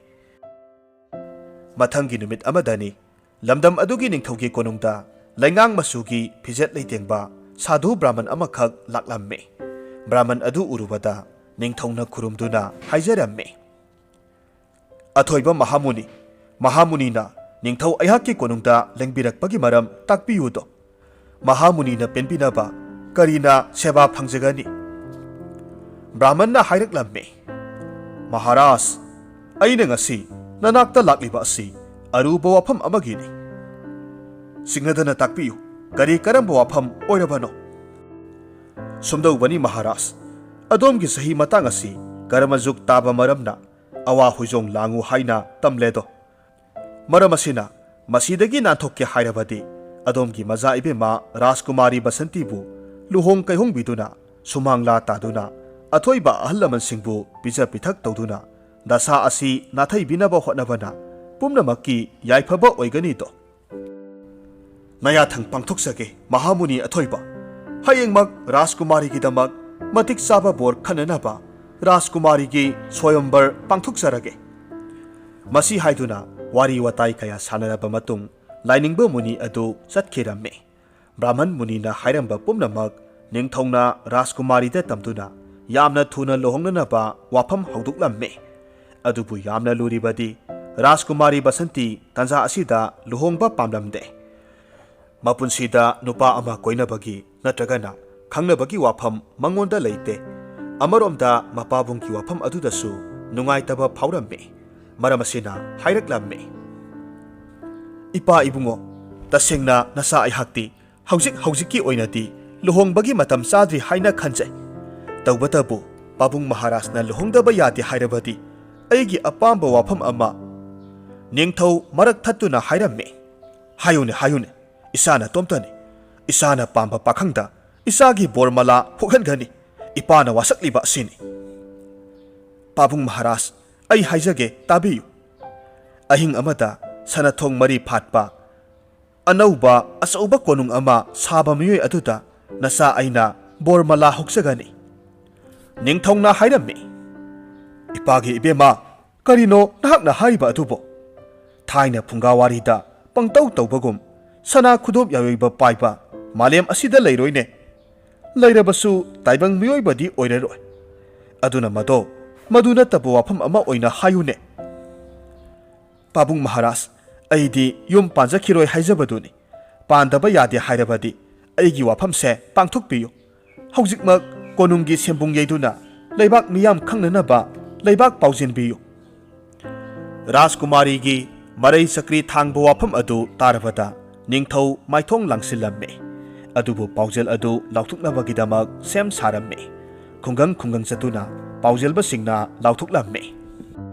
ꯃꯊꯪꯒꯤ ꯅꯨꯃꯤꯠ ꯑꯃꯗꯅꯤ꯫ ꯂꯝꯗꯝ ꯑꯗꯨꯒꯤ ꯅꯤꯡꯊꯧꯒꯤ ꯀꯣꯅꯨꯡꯗ ꯂꯩꯉꯥꯡ ꯃꯆꯨꯒꯤ ꯐꯤꯖꯦꯠ ꯂꯩꯇꯦꯡꯕ ꯁꯥꯙꯨ ꯕ꯭ꯔꯥꯍꯃꯟ ꯑꯃꯈꯛ ꯂꯥꯛꯂꯝꯃꯤ꯫ ꯕ꯭ꯔꯥꯍꯃꯟ ꯑꯗꯨ ꯎꯔꯨꯕꯗ ꯅꯤꯡꯊꯧꯅ ꯈꯨꯔꯨꯝꯗꯨꯅ ꯍꯥꯏꯖꯔꯝꯃꯤ, "ꯑꯊꯣꯏꯕ ꯃꯍꯥꯃꯨꯅꯤ, ꯃꯍꯥꯃꯨꯅꯤꯅ ꯅꯤꯡꯊꯧ ꯑꯩꯍꯥꯛꯀꯤ ꯀꯣꯅꯨꯡꯗ ꯂꯦꯡꯕꯤꯔꯛꯄꯒꯤ ꯃꯔꯝ ꯇꯥꯛꯄꯤꯌꯨꯗꯣ꯫ ꯃꯍꯥꯃꯨꯅꯤꯅ ꯄꯦꯟꯕꯤꯅꯕ ꯀꯔꯤꯅ ꯁꯦꯕꯥ ꯐꯪꯖꯒꯅꯤ?" ꯕ꯭ꯔꯥꯍꯃꯟꯅ ꯍꯥꯏꯔꯛꯂꯝꯃꯤ, "ꯃꯍꯥꯔꯥꯖ, ꯑꯩꯅ ꯉꯁꯤ ꯅꯅꯥꯛꯇ ꯂꯥꯛꯂꯤꯕ ꯑꯁꯤ ꯑꯔꯨꯕ ꯋꯥꯐꯝ ꯑꯃꯒꯤꯅꯤ꯫ ꯁꯤꯡꯅꯗꯅ ꯇꯥꯛꯄꯤꯌꯨ, ꯀꯔꯤ ꯀꯔꯝꯕ ꯋꯥꯐꯝ ꯑꯣꯏꯔꯕꯅꯣ?" "ꯁꯨꯝꯗꯧꯕꯅꯤ ꯃꯍꯥꯔꯥꯖ, ꯑꯗꯣꯝꯒꯤ ꯆꯍꯤ ꯃꯇꯥꯡ ꯑꯁꯤ ꯀꯔꯃꯖꯨꯛ ꯇꯥꯕ ꯃꯔꯝꯅ ꯑꯋꯥ ꯍꯣꯏꯖꯣꯡ ꯂꯥꯡꯉꯨ ꯍꯥꯏꯅ ꯇꯝꯂꯦꯗꯣ꯫ ꯃꯔꯝ ꯑꯁꯤꯅ, ꯃꯁꯤꯗꯒꯤ ꯅꯥꯟꯊꯣꯛꯀꯦ ꯍꯥꯏꯔꯕꯗꯤ ꯑꯗꯣꯝꯒꯤ ꯃꯆꯥ ꯏꯕꯦꯝꯃ ꯔꯥꯖꯀꯨꯃꯥꯔꯤ ꯕꯁꯟꯇꯤꯕꯨ ꯂꯨꯍꯣꯡ ꯀꯩꯍꯣꯡꯕꯤꯗꯨꯅ ꯁꯨꯃꯥꯡꯂꯥ ꯇꯥꯗꯨꯅ ꯑꯊꯣꯏꯕ ꯑꯍꯜ ꯂꯃꯟꯁꯤꯡꯕꯨ ꯄꯤꯖ ꯄꯤꯊꯛ ꯇꯧꯗꯨꯅ ꯗꯁꯥ ꯑꯁꯤ ꯅꯥꯊꯩꯕꯤꯅꯕ ꯍꯣꯠꯅꯕꯅ ꯄꯨꯝꯅꯃꯛꯀꯤ ꯌꯥꯏꯐꯕ ꯑꯣꯏꯒꯅꯤꯗꯣ꯫ ꯅꯌꯥꯊꯪ ꯄꯥꯡꯊꯣꯛꯆꯒꯦ ꯃꯍꯥꯃꯨꯅꯤ ꯑꯊꯣꯏꯕ꯫ ꯍꯌꯦꯡꯃꯛ ꯔꯥꯖꯀꯨꯃꯥꯔꯤꯒꯤꯗꯃꯛ ꯃꯇꯤꯛ ꯆꯥꯕ ꯕꯣꯔ ꯈꯟꯅꯅꯕ ꯔꯥꯖꯀꯨꯃꯥꯔꯤꯒꯤ ꯁ꯭ꯋꯌꯝꯕꯔ ꯄꯥꯡꯊꯣꯛꯆꯔꯒꯦ꯫" ꯃꯁꯤ ꯍꯥꯏꯗꯨꯅ ꯋꯥꯔꯤ ꯋꯥꯇꯥꯏ ꯀꯌꯥ ꯁꯥꯟꯅꯔꯕ ꯃꯇꯨꯡ ꯂꯥꯏꯅꯤꯡꯕ ꯃꯨꯅꯤ ꯑꯗꯨ ꯆꯠꯈꯤꯔꯝꯃꯤ꯫ ꯕ꯭ꯔꯥꯍꯃꯟ ꯃꯨꯅꯤꯅ ꯍꯥꯏꯔꯝꯕ ꯄꯨꯝꯅꯃꯛ ꯅꯤꯡꯊꯧꯅ ꯔꯥꯖꯀꯨꯃꯥꯔꯤꯗ ꯇꯝꯗꯨꯅ ꯌꯥꯝꯅ ꯊꯨꯅ ꯂꯨꯍꯣꯡꯅꯅꯕ ꯋꯥꯐꯝ ꯍꯧꯗꯣꯛꯂꯝꯃꯤ꯫ ꯑꯗꯨꯕꯨ ꯌꯥꯝꯅ ꯂꯨꯔꯤꯕꯗꯤ ꯔꯥꯖꯀꯨꯃꯥꯔꯤ ꯕꯁꯟꯇꯤ ꯇꯥꯟꯖꯥ ꯑꯁꯤꯗ ꯂꯨꯍꯣꯡꯕ ꯄꯥꯝꯂꯝꯗꯦ꯫ ꯃꯄꯨꯟꯁꯤꯗ ꯅꯨꯄꯥ ꯑꯃ ꯀꯣꯏꯅꯕꯒꯤ ꯅꯠꯇ꯭ꯔꯒꯅ ꯈꯪꯅꯕꯒꯤ ꯋꯥꯐꯝ ꯃꯉꯣꯟꯗ ꯂꯩꯇꯦ꯫ ꯑꯃꯔꯣꯝꯗ ꯃꯄꯥꯕꯨꯡꯒꯤ ꯋꯥꯐꯝ ꯑꯗꯨꯗꯁꯨ ꯅꯨꯡꯉꯥꯏꯇꯕ ꯐꯥꯎꯔꯝꯃꯤ꯫ ꯃꯔꯝ ꯑꯁꯤꯅ ꯍꯥꯏꯔꯛꯂꯝꯃꯤ, "ꯏꯄꯥ ꯏꯕꯨꯡꯉꯣ, ꯇꯁꯦꯡꯅ ꯅꯆꯥ ꯑꯩꯍꯥꯛꯇꯤ ꯍꯧꯖꯤꯛ ꯍꯧꯖꯤꯛꯀꯤ ꯑꯣꯏꯅꯗꯤ ꯂꯨꯍꯣꯡꯕꯒꯤ ꯃꯇꯝ ꯆꯥꯗ꯭ꯔꯤ ꯍꯥꯏꯅ ꯈꯟꯖꯩ꯫ ꯇꯧꯕꯇꯕꯨ ꯄꯥꯕꯨꯡ ꯃꯍꯥꯔꯥꯖꯅ ꯂꯨꯍꯣꯡꯗꯕ ꯌꯥꯗꯦ ꯍꯥꯏꯔꯕꯗꯤ ꯑꯩꯒꯤ ꯑꯄꯥꯝꯕ ꯋꯥꯐꯝ ꯑꯃ" ꯅꯤꯡꯊꯧ ꯃꯔꯛ ꯊꯠꯇꯨꯅ ꯍꯥꯏꯔꯝꯃꯤ, "ꯍꯥꯏꯌꯨꯅꯦ, ꯍꯥꯏꯌꯨꯅꯦ, ꯏꯆꯥꯅ ꯇꯣꯝꯇꯅꯤ꯫ ꯏꯆꯥꯅ ꯄꯥꯝꯕ ꯄꯥꯈꯪꯗ ꯏꯆꯥꯒꯤ ꯕꯣꯔꯃꯂꯥ ꯍꯨꯛꯍꯟꯒꯅꯤ꯫ ꯏꯄꯥꯅ ꯋꯥꯁꯛꯂꯤꯕ ꯑꯁꯤꯅꯤ꯫ ꯄꯥꯕꯨꯡ ꯃꯍꯥꯔꯥꯖ, ꯑꯩ ꯍꯥꯏꯖꯒꯦ, ꯇꯥꯕꯤꯌꯨ꯫ ꯑꯍꯤꯡ ꯑꯃꯗ ꯁꯅꯥꯊꯣꯡ ꯃꯔꯤ ꯐꯥꯠꯄ ꯑꯅꯧꯕ ꯑꯆꯧꯕ ꯀꯣꯅꯨꯡ ꯑꯃ ꯁꯥꯕ ꯃꯤꯑꯣꯏ ꯑꯗꯨꯗ ꯅꯆꯥ ꯑꯩꯅ ꯕꯣꯔꯃꯂꯥ ꯍꯨꯛꯆꯒꯅꯤ꯫" ꯅꯤꯡꯊꯧꯅ ꯍꯥꯏꯔꯝꯃꯤ, "ꯏꯄꯥꯒꯤ ꯏꯕꯦꯝꯃ, ꯀꯔꯤꯅꯣ ꯅꯍꯥꯛꯅ ꯍꯥꯏꯔꯤꯕ ꯑꯗꯨꯕꯣ? ꯊꯥꯏꯅ ꯐꯨꯡꯒꯥ ꯋꯥꯔꯤꯗ ꯄꯪꯇꯧ ꯇꯧꯕꯒꯨꯝ ꯁꯅꯥ ꯈꯨꯗꯣꯞ ꯌꯥꯏꯑꯣꯏꯕ ꯄꯥꯏꯕ ꯃꯥꯂꯦꯝ ꯑꯁꯤꯗ ꯂꯩꯔꯣꯏꯅꯦ꯫ ꯂꯩꯔꯕꯁꯨ ꯇꯥꯏꯕꯪ ꯃꯤꯑꯣꯏꯕꯗꯤ ꯑꯣꯏꯔꯔꯣꯏ꯫ ꯑꯗꯨꯅ ꯃꯗꯣ, ꯃꯗꯨ ꯅꯠꯇꯕ ꯋꯥꯐꯝ ꯑꯃ ꯑꯣꯏꯅ ꯍꯥꯏꯌꯨꯅꯦ꯫" "ꯄꯥꯕꯨꯡ ꯃꯍꯥꯔꯥꯖ, ꯑꯩꯗꯤ ꯌꯨꯝ ꯄꯥꯟꯖꯈꯤꯔꯣꯏ ꯍꯥꯏꯖꯕꯗꯨꯅꯤ꯫ ꯄꯥꯟꯗꯕ ꯌꯥꯗꯦ ꯍꯥꯏꯔꯕꯗꯤ ꯑꯩꯒꯤ ꯋꯥꯐꯝꯁꯦ ꯄꯥꯡꯊꯣꯛꯄꯤꯌꯨ꯫ ꯍꯧꯖꯤꯛꯃꯛ ꯀꯣꯅꯨꯡꯒꯤ ꯁꯦꯝꯕꯨꯡ ꯌꯩꯗꯨꯅ ꯂꯩꯕꯥꯛ ꯃꯤꯌꯥꯝ ꯈꯪꯅꯅꯕ ꯂꯩꯕꯥꯛ ꯄꯥꯎꯖꯦꯟꯕꯤꯌꯨ꯫" ꯔꯥꯖꯀꯨꯃꯥꯔꯤꯒꯤ ꯃꯔꯩ ꯆꯀ꯭ꯔꯤ ꯊꯥꯡꯕ ꯋꯥꯐꯝ ꯑꯗꯨ ꯇꯥꯔꯕꯗ ꯅꯤꯡꯊꯧ ꯃꯥꯏꯊꯣꯡ ꯂꯥꯡꯁꯤꯜꯂꯝꯃꯤ꯫ ꯑꯗꯨꯕꯨ ꯄꯥꯎꯖꯦꯜ ꯑꯗꯨ ꯂꯥꯎꯊꯣꯛꯅꯕꯒꯤꯗꯃꯛ ꯁꯦꯝ ꯁꯥꯔꯝꯃꯤ꯫ ꯈꯨꯡꯒꯪ ꯈꯨꯡꯒꯪ ꯆꯠꯇꯨꯅ ꯄꯥꯎꯖꯦꯜꯕꯁꯤꯡꯅ ꯂꯥꯎꯊꯣꯛꯂꯝꯃꯤ,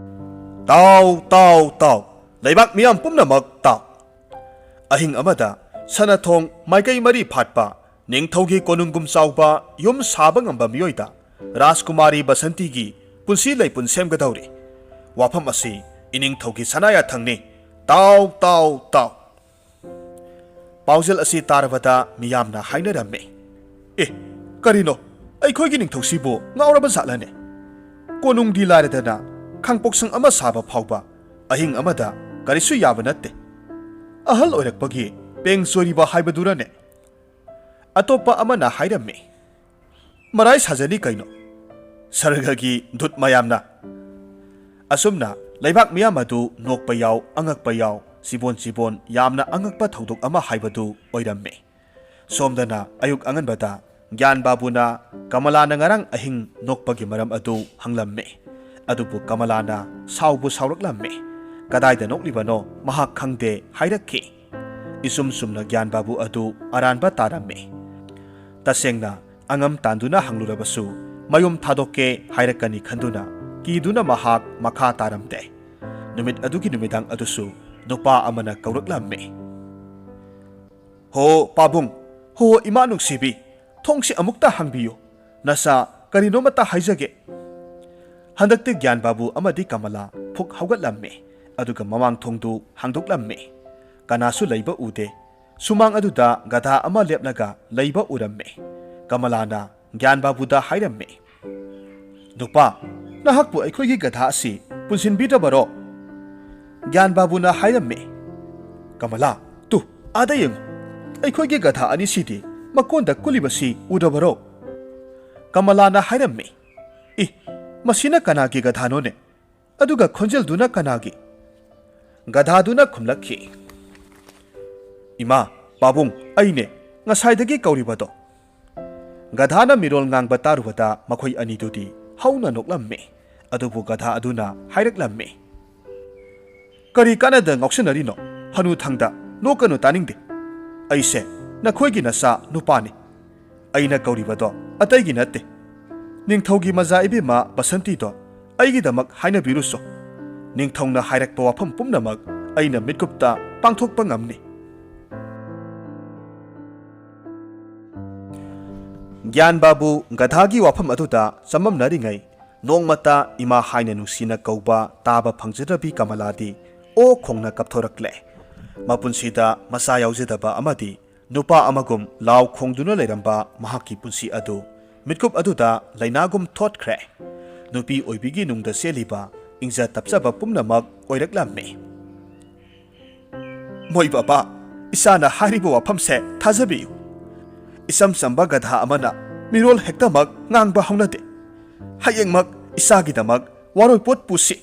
"ꯇꯥꯎ, ꯇꯥꯎ, ꯇꯥꯎ! ꯂꯩꯕꯥꯛ ꯃꯤꯌꯥꯝ ꯄꯨꯝꯅꯃꯛ ꯇꯥꯎ! ꯑꯍꯤꯡ ꯑꯃꯗ ꯁꯅꯥꯊꯣꯡ ꯃꯥꯏꯀꯩ ꯃꯔꯤ ꯐꯥꯠꯄ ꯅꯤꯡꯊꯧꯒꯤ ꯀꯣꯅꯨꯡꯒꯨꯝ ꯆꯥꯎꯕ ꯌꯨꯝ ꯁꯥꯕ ꯉꯝꯕ ꯃꯤꯑꯣꯏꯗ ꯔꯥꯖꯀꯨꯃꯥꯔꯤ ꯕꯁꯟꯇꯤꯒꯤ ꯄꯨꯟꯁꯤ ꯂꯩꯄꯨꯟ ꯁꯦꯝꯒꯗꯧꯔꯤ꯫ ꯋꯥꯐꯝ ꯑꯁꯤ ꯏꯅꯤꯡꯊꯧꯒꯤ ꯁꯅꯥ ꯌꯥꯊꯪꯅꯤ꯫ ꯇꯥꯎ, ꯇꯥꯎ, ꯇꯥꯎ!" ꯄꯥꯎꯖꯦꯜ ꯑꯁꯤ ꯇꯥꯔꯕꯗ ꯃꯤꯌꯥꯝꯅ ꯍꯥꯏꯅꯔꯝꯃꯤ, "ꯑꯦ, ꯀꯔꯤꯅꯣ? ꯑꯩꯈꯣꯏꯒꯤ ꯅꯤꯡꯊꯧꯁꯤꯕꯨ ꯉꯥꯎꯔꯕ ꯖꯥꯠꯂꯅꯦ? ꯀꯣꯅꯨꯡꯗꯤ ꯂꯥꯏꯔꯗꯅ, ꯈꯥꯡꯄꯣꯛꯁꯪ ꯑꯃ ꯁꯥꯕ ꯐꯥꯎꯕ ꯑꯍꯤꯡ ꯑꯃꯗ ꯀꯔꯤꯁꯨ ꯌꯥꯕ ꯅꯠꯇꯦ꯫ ꯑꯍꯜ ꯑꯣꯏꯔꯛꯄꯒꯤ ꯄꯦꯡ ꯆꯣꯏꯔꯤꯕ ꯍꯥꯏꯕꯗꯨꯔꯅꯦ?" ꯑꯇꯣꯞꯄ ꯑꯃꯅ ꯍꯥꯏꯔꯝꯃꯤ, "ꯃꯔꯥꯏ ꯁꯥꯖꯅꯤ ꯀꯩꯅꯣ, ꯁꯔꯒꯒꯤ ꯗꯨꯠ ꯃꯌꯥꯝꯅ!" ꯑꯁꯨꯝꯅ ꯂꯩꯕꯥꯛ ꯃꯤꯌꯥꯝ ꯑꯗꯨ ꯅꯣꯛꯄ ꯌꯥꯎ, ꯑꯉꯛꯄ ꯌꯥꯎ, ꯆꯤꯕꯣꯟ ꯆꯤꯕꯣꯟ ꯌꯥꯝꯅ ꯑꯉꯛꯄ ꯊꯧꯗꯣꯛ ꯑꯃ ꯍꯥꯏꯕꯗꯨ ꯑꯣꯏꯔꯝꯃꯤ꯫ ꯁꯣꯝꯗꯅ ꯑꯌꯨꯛ ꯑꯉꯟꯕꯗ ꯒ꯭ꯌꯥꯟ ꯕꯥꯕꯨꯅ ꯀꯃꯂꯥꯅ ꯉꯔꯥꯡ ꯑꯍꯤꯡ ꯅꯣꯛꯄꯒꯤ ꯃꯔꯝ ꯑꯗꯨ ꯍꯪꯂꯝꯃꯤ꯫ ꯑꯗꯨꯕꯨ ꯀꯃꯂꯥꯅ ꯁꯥꯎꯕꯨ ꯁꯥꯎꯔꯛꯂꯝꯃꯤ꯫ ꯀꯗꯥꯏꯗ ꯅꯣꯛꯂꯤꯕꯅꯣ ꯃꯍꯥꯛ ꯈꯪꯗꯦ ꯍꯥꯏꯔꯛꯈꯤ꯫ ꯏꯆꯨꯝ ꯆꯨꯝꯅ ꯒ꯭ꯌꯥꯟ ꯕꯥꯕꯨ ꯑꯗꯨ ꯑꯔꯥꯟꯕ ꯇꯥꯔꯝꯃꯤ꯫ ꯇꯁꯦꯡꯅ ꯑꯉꯝ ꯇꯥꯟꯗꯨꯅ ꯍꯪꯂꯨꯔꯕꯁꯨ ꯃꯌꯨꯝ ꯊꯥꯗꯣꯛꯀꯦ ꯍꯥꯏꯔꯛꯀꯅꯤ ꯈꯟꯗꯨꯅ ꯀꯤꯗꯨꯅ ꯃꯍꯥꯛ ꯃꯈꯥ ꯇꯥꯔꯝꯗꯦ꯫ ꯅꯨꯃꯤꯠ ꯑꯗꯨꯒꯤ ꯅꯨꯃꯤꯗꯥꯡ ꯑꯗꯨꯁꯨ ꯅꯨꯄꯥ ꯑꯃꯅ ꯀꯧꯔꯛꯂꯝꯃꯤ꯫ "ꯍꯣ ꯄꯥꯕꯨꯡ, ꯍꯣ ꯏꯃꯥ ꯅꯨꯡꯁꯤꯕꯤ, ꯊꯣꯡꯁꯤ ꯑꯃꯨꯛꯇ ꯍꯥꯡꯕꯤꯌꯨ꯫ ꯅꯆꯥ ꯀꯔꯤꯅꯣꯃꯇ ꯍꯥꯏꯖꯒꯦ꯫" ꯍꯟꯗꯛꯇꯤ ꯒ꯭ꯌꯥꯟ ꯕꯥꯕꯨ ꯑꯃꯗꯤ ꯀꯃꯂꯥ ꯐꯨꯛ ꯍꯧꯒꯠꯂꯝꯃꯤ, ꯑꯗꯨꯒ ꯃꯃꯥꯡ ꯊꯣꯡꯗꯨ ꯍꯥꯡꯗꯣꯛꯂꯝꯃꯤ꯫ ꯀꯅꯥꯁꯨ ꯂꯩꯕ ꯎꯗꯦ꯫ ꯁꯨꯃꯥꯡ ꯑꯗꯨꯗ ꯒꯙꯥ ꯑꯃ ꯂꯦꯞꯂꯒ ꯂꯩꯕ ꯎꯔꯝꯃꯤ꯫ ꯀꯃꯂꯥꯅ ꯒ꯭ꯌꯥꯟ ꯕꯥꯕꯨꯗ ꯍꯥꯏꯔꯝꯃꯤ, "ꯅꯨꯄꯥ, ꯅꯍꯥꯛꯄꯨ ꯑꯩꯈꯣꯏꯒꯤ ꯒꯙꯥ ꯑꯁꯤ ꯄꯨꯟꯁꯤꯟꯕꯤꯗ꯭ꯔꯕꯔꯣ?" ꯒ꯭ꯌꯥꯟ ꯕꯥꯕꯨꯅ ꯍꯥꯏꯔꯝꯃꯤ, "ꯀꯃꯂꯥ, ꯇꯨ, ꯑꯥꯗ ꯌꯦꯡꯉꯨ꯫ ꯑꯩꯈꯣꯏꯒꯤ ꯒꯙꯥ ꯑꯅꯤꯁꯤꯗꯤ ꯃꯀꯣꯟꯗ ꯀꯨꯜꯂꯤꯕꯁꯤ ꯎꯗ꯭ꯔꯕꯔꯣ?" ꯀꯃꯂꯥꯅ ꯍꯥꯏꯔꯝꯃꯤ, "ꯏ, ꯃꯁꯤꯅ ꯀꯅꯥꯒꯤ ꯒꯙꯥꯅꯣꯅꯦ? ꯑꯗꯨꯒ ꯈꯣꯟꯖꯦꯜꯗꯨꯅ ꯀꯅꯥꯒꯤ?" ꯒꯙꯥꯗꯨꯅ ꯈꯨꯝꯂꯛꯈꯤ, "ꯏꯃꯥ, ꯄꯥꯕꯨꯡ, ꯑꯩꯅꯦ, ꯉꯁꯥꯏꯗꯒꯤ ꯀꯧꯔꯤꯕꯗꯣ꯫" ꯒꯙꯥꯅ ꯃꯤꯔꯣꯜ ꯉꯥꯡꯕ ꯇꯥꯔꯨꯕꯗ ꯃꯈꯣꯏ ꯑꯅꯤꯗꯨꯗꯤ ꯍꯧꯅ ꯅꯣꯛꯂꯝꯃꯤ꯫ ꯑꯗꯨꯕꯨ ꯒꯙꯥ ꯑꯗꯨꯅ ꯍꯥꯏꯔꯛꯂꯝꯃꯤ, "ꯀꯔꯤ ꯀꯥꯟꯅꯗ ꯉꯥꯎꯁꯤꯟꯅꯔꯤꯅꯣ? ꯍꯅꯨꯊꯪꯗ ꯅꯣꯛꯀꯅꯨ, ꯇꯥꯅꯤꯡꯗꯦ꯫ ꯑꯩꯁꯦ ꯅꯈꯣꯏꯒꯤ ꯅꯆꯥ ꯅꯨꯄꯥꯅꯤ꯫ ꯑꯩꯅ ꯀꯧꯔꯤꯕꯗꯣ ꯑꯇꯩꯒꯤ ꯅꯠꯇꯦ꯫ ꯅꯤꯡꯊꯧꯒꯤ ꯃꯆꯥ ꯏꯕꯦꯝꯃ ꯕꯁꯟꯇꯤꯗꯣ ꯑꯩꯒꯤꯗꯃꯛ ꯍꯥꯏꯅꯕꯤꯔꯨꯁꯣ꯫ ꯅꯤꯡꯊꯧꯅ ꯍꯥꯏꯔꯛꯄ ꯋꯥꯐꯝ ꯄꯨꯝꯅꯃꯛ ꯑꯩꯅ ꯃꯤꯠꯀꯨꯞꯇ ꯄꯥꯡꯊꯣꯛꯄ ꯉꯝꯅꯤ꯫" ꯒ꯭ꯌꯥꯟ ꯕꯥꯕꯨ ꯒꯙꯥꯒꯤ ꯋꯥꯐꯝ ꯑꯗꯨꯗ ꯆꯃꯝꯅꯔꯤꯉꯩ, ꯅꯣꯡꯃꯇ ꯏꯃꯥ ꯍꯥꯏꯅ ꯅꯨꯡꯁꯤꯅ ꯀꯧꯕ ꯇꯥꯕ ꯐꯪꯖꯗ꯭ꯔꯕꯤ ꯀꯃꯂꯥꯗꯤ ꯑꯣ ꯈꯣꯡꯅ ꯀꯞꯊꯣꯔꯛꯂꯦ꯫ ꯃꯄꯨꯟꯁꯤꯗ ꯃꯆꯥ ꯌꯥꯎꯖꯗꯕ ꯑꯃꯗꯤ ꯅꯨꯄꯥ ꯑꯃꯒꯨꯝ ꯂꯥꯎ ꯈꯣꯡꯗꯨꯅ ꯂꯩꯔꯝꯕ ꯃꯍꯥꯛꯀꯤ ꯄꯨꯟꯁꯤ ꯑꯗꯨ ꯃꯤꯠꯀꯨꯞ ꯑꯗꯨꯗ ꯂꯥꯏꯅꯥꯒꯨꯝ ꯊꯣꯠꯈ꯭ꯔꯦ꯫ ꯅꯨꯄꯤ ꯑꯣꯏꯕꯤꯒꯤ ꯅꯨꯡꯗ ꯆꯦꯜꯂꯤꯕ ꯏꯪꯖ ꯇꯞꯆꯕ ꯄꯨꯝꯅꯃꯛ ꯑꯣꯏꯔꯛꯂꯝꯃꯤ꯫ "ꯃꯣꯏ ꯕꯕꯥ, ꯏꯆꯥꯅ ꯍꯥꯏꯔꯤꯕ ꯋꯥꯐꯝꯁꯦ ꯊꯥꯖꯕꯤꯌꯨ꯫ ꯏꯆꯝ ꯆꯝꯕ ꯒꯙꯥ ꯑꯃꯅ ꯃꯤꯔꯣꯜ ꯍꯦꯛꯇꯃꯛ ꯉꯥꯡꯕ ꯍꯧꯅꯗꯦ꯫ ꯍꯌꯦꯡꯃꯛ ꯏꯆꯥꯒꯤꯗꯃꯛ ꯋꯥꯔꯣꯏꯄꯣꯠ ꯄꯨꯁꯤ꯫"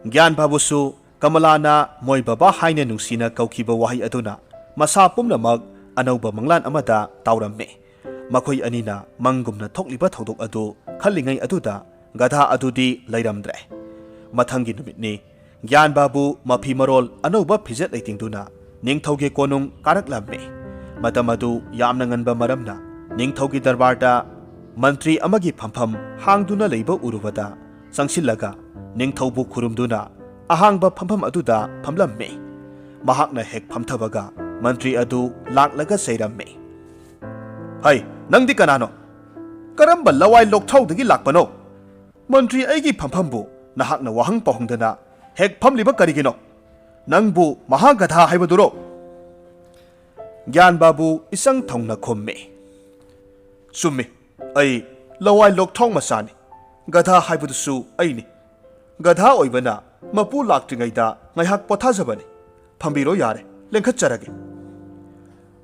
ꯒ꯭ꯌꯥꯟ ꯕꯥꯕꯨꯁꯨ ꯀꯃꯂꯥꯅ ꯃꯣꯏ ꯕꯕꯥ ꯍꯥꯏꯅ ꯅꯨꯡꯁꯤꯅ ꯀꯧꯈꯤꯕ ꯋꯥꯍꯩ ꯑꯗꯨꯅ ꯃꯁꯥ ꯄꯨꯝꯅꯃꯛ ꯑꯅꯧꯕ ꯃꯪꯂꯥꯟ ꯑꯃꯗ ꯇꯥꯎꯔꯝꯃꯤ꯫ ꯃꯈꯣꯏ ꯑꯅꯤꯅ ꯃꯪꯒꯨꯝꯅ ꯊꯣꯛꯂꯤꯕ ꯊꯧꯗꯣꯛ ꯑꯗꯨ ꯈꯜꯂꯤꯉꯩ ꯑꯗꯨꯗ ꯒꯙꯥ ꯑꯗꯨꯗꯤ ꯂꯩꯔꯝꯗ꯭ꯔꯦ꯫ ꯃꯊꯪꯒꯤ ꯅꯨꯃꯤꯠꯅꯤ꯫ ꯒ꯭ꯌꯥꯟ ꯕꯥꯕꯨ ꯃꯐꯤ ꯃꯔꯣꯜ ꯑꯅꯧꯕ ꯐꯤꯖꯦꯠ ꯂꯩꯇꯦꯡꯗꯨꯅ ꯅꯤꯡꯊꯧꯒꯤ ꯀꯣꯅꯨꯡ ꯀꯥꯔꯛꯂꯝꯃꯤ꯫ ꯃꯇꯝ ꯑꯗꯨ ꯌꯥꯝꯅ ꯉꯟꯕ ꯃꯔꯝꯅ ꯅꯤꯡꯊꯧꯒꯤ ꯗꯔꯕꯥꯔꯗ ꯃꯟꯇ꯭ꯔꯤ ꯑꯃꯒꯤ ꯐꯝꯐꯝ ꯍꯥꯡꯗꯨꯅ ꯂꯩꯕ ꯎꯔꯨꯕꯗ ꯆꯪꯁꯤꯜꯂꯒ ꯅꯤꯡꯊꯧꯕꯨ ꯈꯨꯔꯨꯝꯗꯨꯅ ꯑꯍꯥꯡꯕ ꯐꯝꯐꯝ ꯑꯗꯨꯗ ꯐꯝꯂꯝꯃꯤ꯫ ꯃꯍꯥꯛꯅ ꯍꯦꯛ ꯐꯝꯊꯕꯒ ꯃꯟꯇ꯭ꯔꯤ ꯑꯗꯨ ꯂꯥꯛꯂꯒ ꯆꯩꯔꯝꯃꯤ꯫ "ꯍꯩ, ꯅꯪꯗꯤ ꯀꯅꯥꯅꯣ? ꯀꯔꯝꯕ ꯂꯋꯥꯏ ꯂꯣꯛꯊꯥꯎꯗꯒꯤ ꯂꯥꯛꯄꯅꯣ? ꯃꯟꯇ꯭ꯔꯤ ꯑꯩꯒꯤ ꯐꯝꯐꯝꯕꯨ ꯅꯍꯥꯛꯅ ꯋꯥꯍꯪ ꯄꯥꯎꯍꯪꯗꯅ ꯍꯦꯛ ꯐꯝꯂꯤꯕ ꯀꯔꯤꯒꯤꯅꯣ? ꯅꯪꯕꯨ ꯃꯍꯥꯒꯙꯥ ꯍꯥꯏꯕꯗꯨꯔꯣ?" ꯒ꯭ꯌꯥꯟ ꯕꯥꯕꯨ ꯏꯆꯪ ꯊꯧꯅ ꯈꯨꯝꯃꯤ꯫ "ꯆꯨꯝꯃꯤ, ꯑꯩ ꯂꯋꯥꯏ ꯂꯣꯛꯊꯥꯎ ꯃꯆꯥꯅꯤ꯫ ꯒꯙꯥ ꯍꯥꯏꯕꯗꯨꯁꯨ ꯑꯩꯅꯤ꯫ ꯒꯙꯥ ꯑꯣꯏꯕꯅ ꯃꯄꯨ ꯂꯥꯛꯇ꯭ꯔꯤꯉꯩꯗ ꯉꯥꯏꯍꯥꯛ ꯄꯣꯊꯥꯖꯕꯅꯤ꯫ ꯐꯝꯕꯤꯔꯣ ꯌꯥꯔꯦ, ꯂꯦꯡꯈꯠꯆꯔꯒꯦ꯫"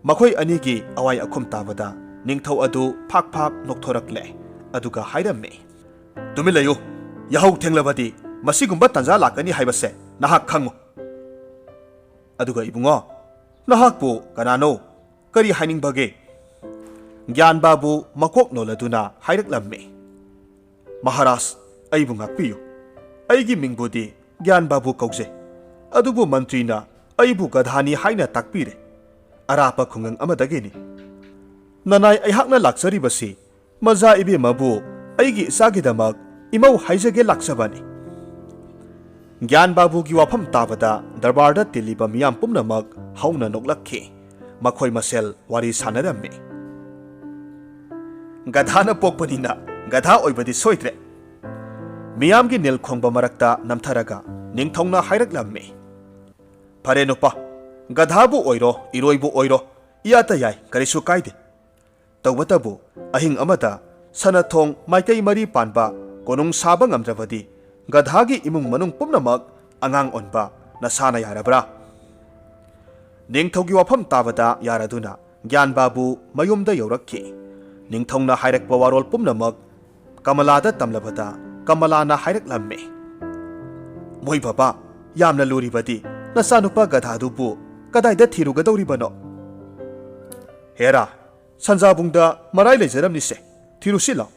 ꯃꯈꯣꯏ ꯑꯅꯤꯒꯤ ꯑꯋꯥꯏ ꯑꯈꯨꯝ ꯇꯥꯕꯗ ꯅꯤꯡꯊꯧ ꯑꯗꯨ ꯐꯥꯛ ꯐꯥꯛ ꯅꯣꯛꯊꯣꯔꯛꯂꯦ꯫ ꯑꯗꯨꯒ ꯍꯥꯏꯔꯝꯃꯤ, "ꯇꯨꯃꯤꯟ ꯂꯩꯌꯨ꯫ ꯌꯥꯍꯧ ꯊꯦꯡꯂꯕꯗꯤ ꯃꯁꯤꯒꯨꯝꯕ ꯇꯥꯟꯖꯥ ꯂꯥꯛꯀꯅꯤ ꯍꯥꯏꯕꯁꯦ ꯅꯍꯥꯛ ꯈꯪꯉꯨ꯫ ꯑꯗꯨꯒ ꯏꯕꯨꯡꯉꯣ, ꯅꯍꯥꯛꯄꯨ ꯀꯅꯥꯅꯣ? ꯀꯔꯤ ꯍꯥꯏꯅꯤꯡꯕꯒꯦ?" ꯒ꯭ꯌꯥꯟ ꯕꯥꯕꯨ ꯃꯀꯣꯛ ꯅꯣꯜꯂꯗꯨꯅ ꯍꯥꯏꯔꯛꯂꯝꯃꯤ꯫ "ꯃꯍꯥꯔꯥꯖ, ꯑꯩꯕꯨ ꯉꯥꯛꯄꯤꯌꯨ꯫ ꯑꯩꯒꯤ ꯃꯤꯡꯕꯨꯗꯤ ꯒ꯭ꯌꯥꯟ ꯕꯥꯕꯨ ꯀꯧꯖꯩ꯫ ꯑꯗꯨꯕꯨ ꯃꯟꯇ꯭ꯔꯤꯅ ꯑꯩꯕꯨ ꯒꯙꯥꯅꯤ ꯍꯥꯏꯅ ꯇꯥꯛꯄꯤꯔꯦ꯫ ꯑꯔꯥꯞꯄ ꯈꯨꯡꯒꯪ ꯑꯃꯗꯒꯤꯅꯤ꯫ ꯅꯅꯥꯏ ꯑꯩꯍꯥꯛꯅ ꯂꯥꯛꯆꯔꯤꯕꯁꯤ ꯃꯖꯥ ꯏꯕꯦꯝꯃꯕꯨ ꯑꯩꯒꯤ ꯏꯆꯥꯒꯤꯗꯃꯛ ꯏꯃꯧ ꯍꯥꯏꯖꯒꯦ ꯂꯥꯛꯆꯕꯅꯤ꯫" ꯒ꯭ꯌꯥꯟ ꯕꯥꯕꯨꯒꯤ ꯋꯥꯐꯝ ꯇꯥꯕꯗ ꯗꯔꯕꯥꯔꯗ ꯇꯤꯜꯂꯤꯕ ꯃꯤꯌꯥꯝ ꯄꯨꯝꯅꯃꯛ ꯍꯧꯅ ꯅꯣꯛꯂꯛꯈꯤ꯫ ꯃꯈꯣꯏ ꯃꯁꯦꯜ ꯋꯥꯔꯤ ꯁꯥꯟꯅꯔꯝꯃꯤ꯫ "ꯒꯙꯥꯅ ꯄꯣꯛꯄꯅꯤꯅ ꯒꯙꯥ ꯑꯣꯏꯕꯗꯤ ꯁꯣꯏꯗ꯭ꯔꯦ꯫" ꯃꯤꯌꯥꯝꯒꯤ ꯅꯤꯜ ꯈꯣꯡꯕ ꯃꯔꯛꯇ ꯅꯝꯊꯔꯒ ꯅꯤꯡꯊꯧꯅ ꯍꯥꯏꯔꯛꯂꯝꯃꯤ, "ꯐꯔꯦ ꯅꯨꯄꯥ, ꯒꯙꯥꯕꯨ ꯑꯣꯏꯔꯣ, ꯏꯔꯣꯏꯕꯨ ꯑꯣꯏꯔꯣ, ꯏꯌꯥꯇ ꯌꯥꯏ, ꯀꯔꯤꯁꯨ ꯀꯥꯏꯗꯦ꯫ ꯇꯧꯕꯇꯕꯨ ꯑꯍꯤꯡ ꯑꯃꯗ ꯁꯅꯊꯣꯡ ꯃꯥꯏꯀꯩ ꯃꯔꯤ ꯄꯥꯟꯕ ꯀꯣꯅꯨꯡ ꯁꯥꯕ ꯉꯝꯗ꯭ꯔꯕꯗꯤ ꯒꯙꯥꯒꯤ ꯏꯃꯨꯡ ꯃꯅꯨꯡ ꯄꯨꯝꯅꯃꯛ ꯑꯉꯥꯡ ꯑꯣꯟꯕ ꯅꯁꯥꯅ ꯌꯥꯔꯕ꯭ꯔꯥ?" ꯅꯤꯡꯊꯧꯒꯤ ꯋꯥꯐꯝ ꯇꯥꯕꯗ ꯌꯥꯔꯗꯨꯅ ꯒ꯭ꯌꯥꯟ ꯕꯥꯕꯨ ꯃꯌꯨꯝꯗ ꯌꯧꯔꯛꯈꯤ꯫ ꯅꯤꯡꯊꯧꯅ ꯍꯥꯏꯔꯛꯄ ꯋꯥꯔꯣꯜ ꯄꯨꯝꯅꯃꯛ ꯀꯃꯂꯥꯗ ꯇꯝꯂꯕꯗ ꯀꯃꯂꯥꯅ ꯍꯥꯏꯔꯛꯂꯝꯃꯤ, "ꯃꯣꯏ ꯕꯕꯥ, ꯌꯥꯝꯅ ꯂꯨꯔꯤꯕꯗꯤ ꯅꯆꯥꯅꯨꯄꯥ ꯒꯙꯥꯗꯨꯕꯨ ꯀꯗꯥꯏꯗ ꯊꯤꯔꯨꯒꯗꯧꯔꯤꯕꯅꯣ? ꯍꯦꯔꯥ, ꯁꯟꯖꯥꯕꯨꯡꯗ ꯃꯔꯥꯏ ꯂꯩꯖꯔꯝꯅꯤꯁꯦ, ꯊꯤꯔꯨꯁꯤ ꯂꯥꯎ꯫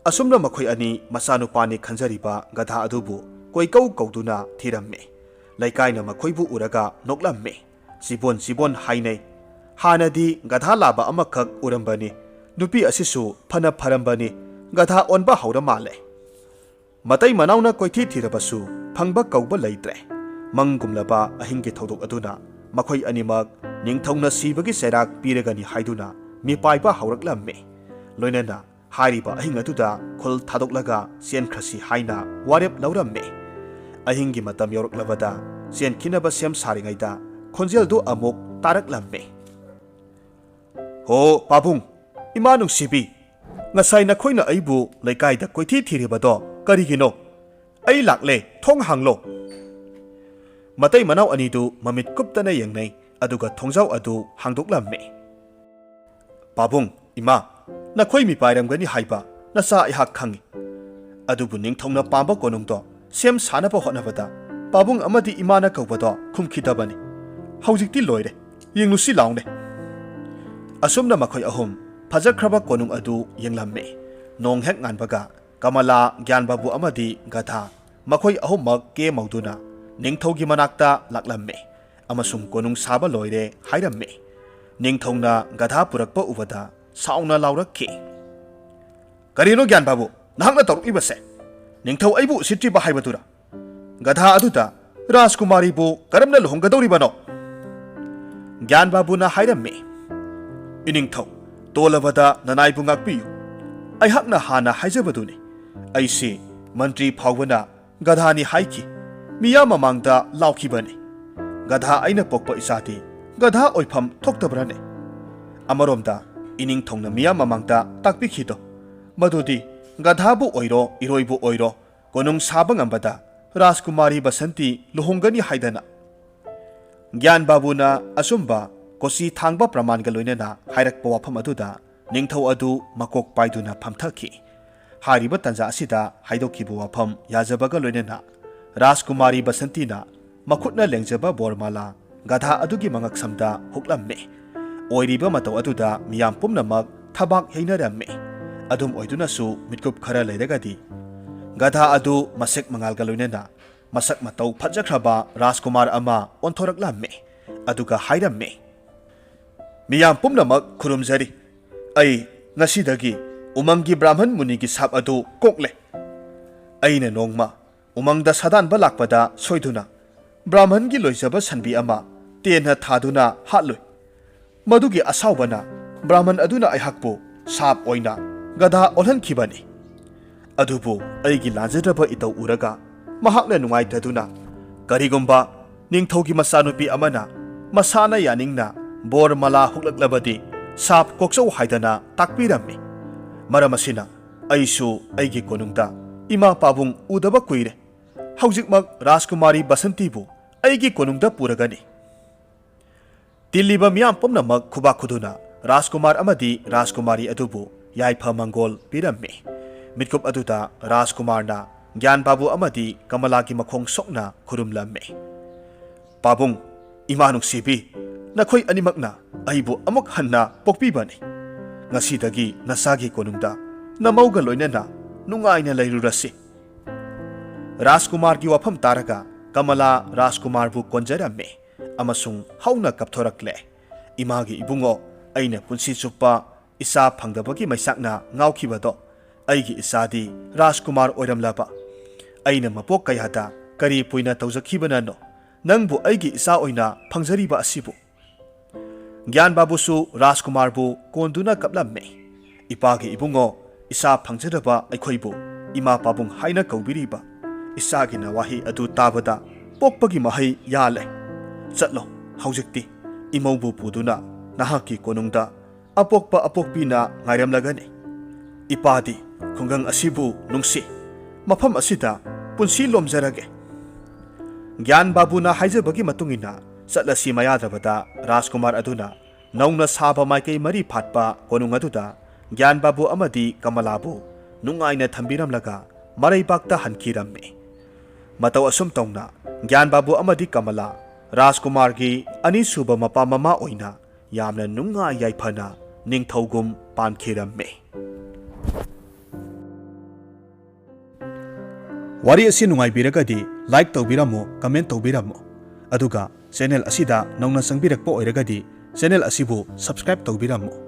ꯑꯁꯨꯝꯅ ꯃꯈꯣꯏ ꯑꯅꯤ ꯃꯆꯥꯅꯨꯄꯥꯅꯤ ꯈꯟꯖꯔꯤꯕ ꯒꯙꯥ ꯑꯗꯨꯕꯨ ꯀꯣꯏꯀꯧ ꯀꯧꯗꯨꯅ ꯊꯤꯔꯝꯃꯤ꯫ ꯂꯩꯀꯥꯏꯅ ꯃꯈꯣꯏꯕꯨ ꯎꯔꯒ ꯅꯣꯛꯂꯝꯃꯤ꯫ "ꯆꯤꯕꯣꯟ, ꯆꯤꯕꯣꯟ" ꯍꯥꯏꯅꯩ꯫ ꯍꯥꯟꯅꯗꯤ ꯒꯙꯥ ꯂꯥꯕ ꯑꯃꯈꯛ ꯎꯔꯝꯕꯅꯤ꯫ ꯅꯨꯄꯤ ꯑꯁꯤꯁꯨ ꯐꯅ ꯐꯔꯝꯕꯅꯤ꯫ ꯒꯙꯥ ꯑꯣꯟꯕ ꯍꯧꯔ ꯃꯥꯜꯂꯦ꯫ ꯃꯇꯩ ꯃꯅꯥꯎꯅ ꯀꯣꯏꯊꯤ ꯊꯤꯔꯕꯁꯨ ꯐꯪꯕ ꯀꯧꯕ ꯂꯩꯇ꯭ꯔꯦ꯫ ꯃꯪꯒꯨꯝꯂꯕ ꯑꯍꯤꯡꯒꯤ ꯊꯧꯗꯣꯛ ꯑꯗꯨꯅ ꯃꯈꯣꯏ ꯑꯅꯤꯃꯛ ꯅꯤꯡꯊꯧꯅ ꯁꯤꯕꯒꯤ ꯆꯩꯔꯥꯛ ꯄꯤꯔꯒꯅꯤ ꯍꯥꯏꯗꯨꯅ ꯃꯤꯄꯥꯏꯕ ꯍꯧꯔꯛꯂꯝꯃꯤ꯫ ꯂꯣꯏꯅꯅ ꯍꯥꯏꯔꯤꯕ ꯑꯍꯤꯡ ꯑꯗꯨꯗ ꯈꯨꯜ ꯊꯥꯗꯣꯛꯂꯒ ꯆꯦꯟꯈ꯭ꯔꯁꯤ ꯍꯥꯏꯅ ꯋꯥꯔꯦꯞ ꯂꯧꯔꯝꯃꯤ꯫ ꯑꯍꯤꯡꯒꯤ ꯃꯇꯝ ꯌꯧꯔꯛꯂꯕꯗ ꯆꯦꯟꯈꯤꯅꯕ ꯁꯦꯝ ꯁꯥꯔꯤꯉꯩꯗ ꯈꯣꯟꯖꯦꯜꯗꯨ ꯑꯃꯨꯛ ꯇꯥꯔꯛꯂꯝꯃꯤ꯫ "ꯍꯣ ꯄꯥꯕꯨꯡ, ꯏꯃꯥ ꯅꯨꯡꯁꯤꯕꯤ, ꯉꯁꯥꯏ ꯅꯈꯣꯏꯅ ꯑꯩꯕꯨ ꯂꯩꯀꯥꯏꯗ ꯀꯣꯏꯊꯤ ꯊꯤꯔꯤꯕꯗꯣ ꯀꯔꯤꯒꯤꯅꯣ? ꯑꯩ ꯂꯥꯛꯂꯦ, ꯊꯣꯡ ꯍꯥꯡꯂꯣ!" ꯃꯇꯩ ꯃꯅꯥꯎ ꯑꯅꯤꯗꯨ ꯃꯃꯤꯠ ꯀꯨꯞꯇꯅ ꯌꯦꯡꯅꯩ, ꯑꯗꯨꯒ ꯊꯣꯡꯖꯥꯎ ꯑꯗꯨ ꯍꯥꯡꯗꯣꯛꯂꯝꯃꯤ꯫ "ꯄꯥꯕꯨꯡ, ꯏꯃꯥ, ꯅꯈꯣꯏ ꯃꯤꯄꯥꯏꯔꯝꯒꯅꯤ ꯍꯥꯏꯕ ꯅꯆꯥ ꯑꯩꯍꯥꯛ ꯈꯪꯏ꯫ ꯑꯗꯨꯕꯨ ꯅꯤꯡꯊꯧꯅ ꯄꯥꯝꯕ ꯀꯣꯅꯨꯡꯗꯣ ꯁꯦꯝ ꯁꯥꯅꯕ ꯍꯣꯠꯅꯕꯗ ꯄꯥꯕꯨꯡ ꯑꯃꯗꯤ ꯏꯃꯥꯅ ꯀꯧꯕꯗꯣ ꯈꯨꯝꯈꯤꯗꯕꯅꯤ꯫ ꯍꯧꯖꯤꯛꯇꯤ ꯂꯣꯏꯔꯦ, ꯌꯦꯡꯂꯨꯁꯤ ꯂꯥꯎꯅꯦ!" ꯑꯁꯨꯝꯅ ꯃꯈꯣꯏ ꯑꯍꯨꯝ ꯐꯖꯈ꯭ꯔꯕ ꯀꯣꯅꯨꯡ ꯑꯗꯨ ꯌꯦꯡꯂꯝꯃꯤ꯫ ꯅꯣꯡ ꯍꯦꯛ ꯉꯥꯟꯕꯒ ꯀꯃꯂꯥ, ꯒ꯭ꯌꯥꯟꯕꯥꯕꯨ ꯑꯃꯗꯤ ꯒꯙꯥ, ꯃꯈꯣꯏ ꯑꯍꯨꯝꯃꯛ ꯀꯦ ꯃꯧꯗꯨꯅ ꯅꯤꯡꯊꯧꯒꯤ ꯃꯅꯥꯛꯇ ꯂꯥꯛꯂꯝꯃꯤ ꯑꯃꯁꯨꯡ ꯀꯣꯅꯨꯡ ꯁꯥꯕ ꯂꯣꯏꯔꯦ ꯍꯥꯏꯔꯝꯃꯤ꯫ ꯅꯤꯡꯊꯧꯅ ꯒꯙꯥ ꯄꯨꯔꯛꯄ ꯎꯕꯗ ꯁꯥꯎꯅ ꯂꯥꯎꯔꯛꯈꯤ꯫ "ꯀꯔꯤꯅꯣ ꯒ꯭ꯌꯥꯟꯕꯥꯕꯨ, ꯅꯍꯥꯛꯅ ꯇꯧꯔꯛꯂꯤꯕꯁꯦ? ꯅꯤꯡꯊꯧ ꯑꯩꯕꯨ ꯎꯁꯤꯠꯇ꯭ꯔꯤꯕ ꯍꯥꯏꯕꯗꯨꯔ? ꯒꯙꯥ ꯑꯗꯨꯗ ꯔꯥꯖꯀꯨꯃꯥꯔꯤꯕꯨ ꯀꯔꯝꯅ ꯂꯨꯍꯣꯡꯒꯗꯧꯔꯤꯕꯅꯣ?" ꯒ꯭ꯌꯥꯟꯕꯥꯕꯨꯅ ꯍꯥꯏꯔꯝꯃꯤ, "ꯏꯅꯤꯡꯊꯧ, ꯇꯣꯜꯂꯕꯗ ꯅꯅꯥꯏꯕꯨ ꯉꯥꯛꯄꯤꯌꯨ꯫ ꯑꯩꯍꯥꯛꯅ ꯍꯥꯟꯅ ꯍꯥꯏꯖꯕꯗꯨꯅꯤ, ꯑꯩꯁꯤ ꯃꯟꯇ꯭ꯔꯤ ꯐꯥꯎꯕꯅ ꯒꯙꯥꯅꯤ ꯍꯥꯏꯈꯤ꯫ ꯃꯤꯌꯥꯝ ꯃꯃꯥꯡꯗ ꯂꯥꯎꯈꯤꯕꯅꯤ꯫ ꯒꯙꯥ ꯑꯩꯅ ꯄꯣꯛꯄ ꯏꯆꯥꯗꯤ ꯒꯙꯥ ꯑꯣꯏꯐꯝ ꯊꯣꯛꯇꯕ꯭ꯔꯅꯦ? ꯑꯃꯔꯣꯝꯗ ꯏꯅꯤꯡꯊꯧꯅ ꯃꯤꯌꯥꯝ ꯃꯃꯥꯡꯗ ꯇꯥꯛꯄꯤꯈꯤꯗꯣ ꯃꯗꯨꯗꯤ ꯒꯙꯥꯕꯨ ꯑꯣꯏꯔꯣ, ꯏꯔꯣꯏꯕꯨ ꯑꯣꯏꯔꯣ, ꯀꯣꯅꯨꯡ ꯁꯥꯕ ꯉꯝꯕꯗ ꯔꯥꯖꯀꯨꯃꯥꯔꯤ ꯕꯁꯟꯇꯤ ꯂꯨꯍꯣꯡꯒꯅꯤ ꯍꯥꯏꯗꯅ꯫" ꯒ꯭ꯌꯥꯟ ꯕꯥꯕꯨꯅ ꯑꯆꯨꯝꯕ ꯀꯣꯆꯤ ꯊꯥꯡꯕ ꯄ꯭ꯔꯃꯥꯟꯒ ꯂꯣꯏꯅꯅ ꯍꯥꯏꯔꯛꯄ ꯋꯥꯐꯝ ꯑꯗꯨꯗ ꯅꯤꯡꯊꯧ ꯑꯗꯨ ꯃꯀꯣꯛ ꯄꯥꯏꯗꯨꯅ ꯐꯝꯊꯈꯤ꯫ ꯍꯥꯏꯔꯤꯕ ꯇꯥꯟꯖꯥ ꯑꯁꯤꯗ ꯍꯥꯏꯗꯣꯛꯈꯤꯕ ꯋꯥꯐꯝ ꯌꯥꯖꯕꯒ ꯂꯣꯏꯅꯅ ꯔꯥꯖꯀꯨꯃꯥꯔꯤ ꯕꯁꯟꯇꯤꯅ ꯃꯈꯨꯠꯅ ꯂꯦꯡꯖꯕ ꯕꯣꯔꯃꯥꯂꯥ ꯒꯙꯥ ꯑꯗꯨꯒꯤ ꯃꯉꯛꯁꯝꯗ ꯍꯨꯛꯂꯝꯃꯤ꯫ ꯑꯣꯏꯔꯤꯕ ꯃꯇꯧ ꯑꯗꯨꯗ ꯃꯤꯌꯥꯝ ꯄꯨꯝꯅꯃꯛ ꯊꯕꯥꯛ ꯌꯩꯅꯔꯝꯃꯤ꯫ ꯑꯗꯨꯝ ꯑꯣꯏꯗꯨꯅꯁꯨ ꯃꯤꯠꯀꯨꯞ ꯈꯔ ꯂꯩꯔꯒꯗꯤ ꯒꯙꯥ ꯑꯗꯨ ꯃꯁꯦꯛ ꯃꯉꯥꯜꯒ ꯂꯣꯏꯅꯅ ꯃꯁꯛ ꯃꯇꯧ ꯐꯖꯈ꯭ꯔꯕ ꯔꯥꯖꯀꯨꯃꯥꯔ ꯑꯃ ꯑꯣꯟꯊꯣꯔꯛꯂꯝꯃꯤ꯫ ꯑꯗꯨꯒ ꯍꯥꯏꯔꯝꯃꯤ, "ꯃꯤꯌꯥꯝ ꯄꯨꯝꯅꯃꯛ ꯈꯨꯔꯨꯝꯖꯔꯤ꯫ ꯑꯩ ꯉꯁꯤꯗꯒꯤ ꯎꯃꯪꯒꯤ ꯕ꯭ꯔꯥꯍꯃꯟ ꯃꯨꯅꯤꯒꯤ ꯁꯥꯞ ꯑꯗꯨ ꯀꯣꯛꯂꯦ꯫ ꯑꯩꯅ ꯅꯣꯡꯃ ꯎꯃꯪꯗ ꯁꯥꯗꯥꯟꯕ ꯂꯥꯛꯄꯗ ꯁꯣꯏꯗꯨꯅ ꯕ꯭ꯔꯥꯍꯃꯟꯒꯤ ꯂꯣꯏꯖꯕ ꯁꯟꯕꯤ ꯑꯃ ꯇꯦꯟꯅ ꯊꯥꯗꯨꯅ ꯍꯥꯠꯂꯨꯏ꯫ ꯃꯗꯨꯒꯤ ꯑꯁꯥꯎꯕꯅ ꯕ꯭ꯔꯥꯍꯃꯟ ꯑꯗꯨꯅ ꯑꯩꯍꯥꯛꯄꯨ ꯁꯥꯞ ꯑꯣꯏꯅ ꯒꯙꯥ ꯑꯣꯜꯍꯟꯈꯤꯕꯅꯤ꯫ ꯑꯗꯨꯕꯨ ꯑꯩꯒꯤ ꯂꯥꯟꯖꯗ꯭ꯔꯕ ꯏꯇꯧ ꯎꯔꯒ ꯃꯍꯥꯛꯅ ꯅꯨꯡꯉꯥꯏꯇꯗꯨꯅ, ꯀꯔꯤꯒꯨꯝꯕ ꯅꯤꯡꯊꯧꯒꯤ ꯃꯆꯥꯅꯨꯄꯤ ꯑꯃꯅ ꯃꯁꯥꯅ ꯌꯥꯅꯤꯡꯅ ꯕꯣꯔ ꯃꯂꯥ ꯍꯨꯛꯂꯛꯂꯕꯗꯤ ꯁꯥꯞ ꯀꯣꯛꯆꯧ" ꯍꯥꯏꯗꯅ ꯇꯥꯛꯄꯤꯔꯝꯃꯤ꯫ ꯃꯔꯝ ꯑꯁꯤꯅ ꯑꯩꯁꯨ ꯑꯩꯒꯤ ꯀꯣꯅꯨꯡꯗ ꯏꯃꯥ ꯄꯥꯕꯨꯡ ꯎꯗꯕ ꯀꯨꯏꯔꯦ꯫ ꯍꯧꯖꯤꯛꯃꯛ ꯔꯥꯖꯀꯨꯃꯥꯔꯤ ꯕꯁꯟꯇꯤꯕꯨ ꯑꯩꯒꯤ ꯀꯣꯅꯨꯡꯗ ꯄꯨꯔꯒꯅꯤ꯫ ꯇꯤꯜꯂꯤꯕ ꯃꯤꯌꯥꯝ ꯄꯨꯝꯅꯃꯛ ꯈꯨꯕꯥꯛ ꯈꯨꯗꯨꯅ ꯔꯥꯖꯀꯨꯃꯥꯔ ꯑꯃꯗꯤ ꯔꯥꯖꯀꯨꯃꯥꯔꯤ ꯑꯗꯨꯕꯨ ꯌꯥꯏꯐ ꯃꯪꯒꯣꯜ ꯄꯤꯔꯝꯃꯤ꯫ ꯃꯤꯠꯀꯨꯞ ꯑꯗꯨꯗ ꯔꯥꯖꯀꯨꯃꯥꯔꯅ ꯒ꯭ꯌꯥꯟ ꯕꯥꯕꯨ ꯑꯃꯗꯤ ꯀꯃꯂꯥꯒꯤ ꯃꯈꯣꯡ ꯁꯣꯛꯅ ꯈꯨꯔꯨꯝꯂꯝꯃꯤ꯫ "ꯄꯥꯕꯨꯡ, ꯏꯃꯥ ꯅꯨꯡꯁꯤꯕꯤ, ꯅꯈꯣꯏ ꯑꯅꯤꯃꯛꯅ ꯑꯩꯕꯨ ꯑꯃꯨꯛ ꯍꯟꯅ ꯄꯣꯛꯄꯤꯕꯅꯤ꯫ ꯉꯁꯤꯗꯒꯤ ꯅꯁꯥꯒꯤ ꯀꯣꯅꯨꯡꯗ ꯅꯃꯧꯒ ꯂꯣꯏꯅꯅ ꯅꯨꯡꯉꯥꯏꯅ ꯂꯩꯔꯨꯔꯁꯤ꯫" ꯔꯥꯖꯀꯨꯃꯥꯔꯒꯤ ꯋꯥꯐꯝ ꯇꯥꯔꯒ ꯀꯃꯂꯥ ꯔꯥꯖꯀꯨꯃꯥꯔꯕꯨ ꯀꯣꯟꯖꯔꯝꯃꯤ ꯑꯃꯁꯨꯡ ꯍꯧꯅ ꯀꯞꯊꯣꯔꯛꯂꯦ꯫ "ꯏꯃꯥꯒꯤ ꯏꯕꯨꯡꯉꯣ, ꯑꯩꯅ ꯄꯨꯟꯁꯤ ꯆꯨꯞꯄ ꯏꯆꯥ ꯐꯪꯗꯕꯒꯤ ꯃꯩꯁꯥꯛꯅ ꯉꯥꯎꯈꯤꯕꯗꯣ, ꯑꯩꯒꯤ ꯏꯆꯥꯗꯤ ꯔꯥꯖꯀꯨꯃꯥꯔ ꯑꯣꯏꯔꯝꯂꯕ꯫ ꯑꯩꯅ ꯃꯄꯣꯛ ꯀꯌꯥꯗ ꯀꯔꯤ ꯄꯨꯏꯅ ꯇꯧꯖꯈꯤꯕꯅꯅꯣ ꯅꯪꯕꯨ ꯑꯩꯒꯤ ꯏꯆꯥ ꯑꯣꯏꯅ ꯐꯪꯖꯔꯤꯕ ꯑꯁꯤꯕꯨ?" ꯒ꯭ꯌꯥꯟ ꯕꯥꯕꯨꯁꯨ ꯔꯥꯖꯀꯨꯃꯥꯔꯕꯨ ꯀꯣꯟꯗꯨꯅ ꯀꯞꯂꯝꯃꯤ꯫ "ꯏꯄꯥꯒꯤ ꯏꯕꯨꯡꯉꯣ, ꯏꯆꯥ ꯐꯪꯖꯗꯕ ꯑꯩꯈꯣꯏꯕꯨ ꯏꯃꯥ ꯄꯥꯕꯨꯡ ꯍꯥꯏꯅ ꯀꯧꯕꯤꯔꯤꯕ ꯏꯆꯥꯒꯤ ꯅꯋꯥꯍꯩ ꯑꯗꯨ ꯇꯥꯕꯗ ꯄꯣꯛꯄꯒꯤ ꯃꯍꯩ ꯌꯥꯜꯂꯦ꯫ ꯆꯠꯂꯣ, ꯍꯧꯖꯤꯛꯇꯤ ꯏꯃꯧꯕꯨ ꯄꯨꯗꯨꯅ ꯅꯍꯥꯛꯀꯤ ꯀꯣꯅꯨꯡꯗ ꯑꯄꯣꯛꯄ ꯑꯄꯣꯛꯄꯤꯅ ꯉꯥꯏꯔꯝꯂꯒꯅꯤ꯫ ꯏꯄꯥꯗꯤ ꯈꯨꯡꯒꯪ ꯑꯁꯤꯕꯨ ꯅꯨꯡꯁꯤ꯫ ꯃꯐꯝ ꯑꯁꯤꯗ ꯄꯨꯟꯁꯤ ꯂꯣꯝꯖꯔꯒꯦ꯫" ꯒ꯭ꯌꯥꯟ ꯕꯥꯕꯨꯅ ꯍꯥꯏꯖꯕꯒꯤ ꯃꯇꯨꯡ ꯏꯟꯅ ꯆꯠꯂꯁꯤ ꯃꯌꯥꯗ꯭ꯔꯕꯗ ꯔꯥꯖꯀꯨꯃꯥꯔ ꯑꯗꯨꯅ ꯅꯧꯅ ꯁꯥꯕ ꯃꯥꯏꯀꯩ ꯃꯔꯤ ꯐꯥꯠꯄ ꯀꯣꯅꯨꯡ ꯑꯗꯨꯗ ꯒ꯭ꯌꯥꯟ ꯕꯥꯕꯨ ꯑꯃꯗꯤ ꯀꯃꯂꯥꯕꯨ ꯅꯨꯡꯉꯥꯏꯅ ꯊꯝꯕꯤꯔꯝꯂꯒ ꯃꯔꯩꯕꯥꯛꯇ ꯍꯟꯈꯤꯔꯝꯃꯤ꯫ ꯃꯇꯧ ꯑꯁꯨꯝ ꯇꯧꯅ ꯒ꯭ꯌꯥꯟ ꯕꯥꯕꯨ ꯑꯃꯗꯤ ꯀꯃꯂꯥ ꯔꯥꯖꯀꯨꯃꯥꯔꯒꯤ ꯑꯅꯤꯁꯨꯕ ꯃꯄꯥ ꯃꯃꯥ ꯑꯣꯏꯅ ꯌꯥꯝꯅ ꯅꯨꯡꯉꯥꯏ ꯌꯥꯏꯐꯅ ꯅꯤꯡꯊꯧꯒꯨꯝ ꯄꯥꯟꯈꯤꯔꯝꯃꯤ꯫ ꯋꯥꯔꯤ ꯑꯁꯤ ꯅꯨꯡꯉꯥꯏꯕꯤꯔꯒꯗꯤ like ꯇꯧꯕꯤꯔꯝꯃꯨ, comment ꯇꯧꯕꯤꯔꯝꯃꯨ꯫ ꯑꯗꯨꯒ channel ꯑꯁꯤꯗ ꯅꯧꯅ ꯆꯪꯕꯤꯔꯛꯄ ꯑꯣꯏꯔꯒꯗꯤ channel ꯑꯁꯤꯕꯨ subscribe ꯇꯧꯕꯤꯔꯝꯃꯨ꯫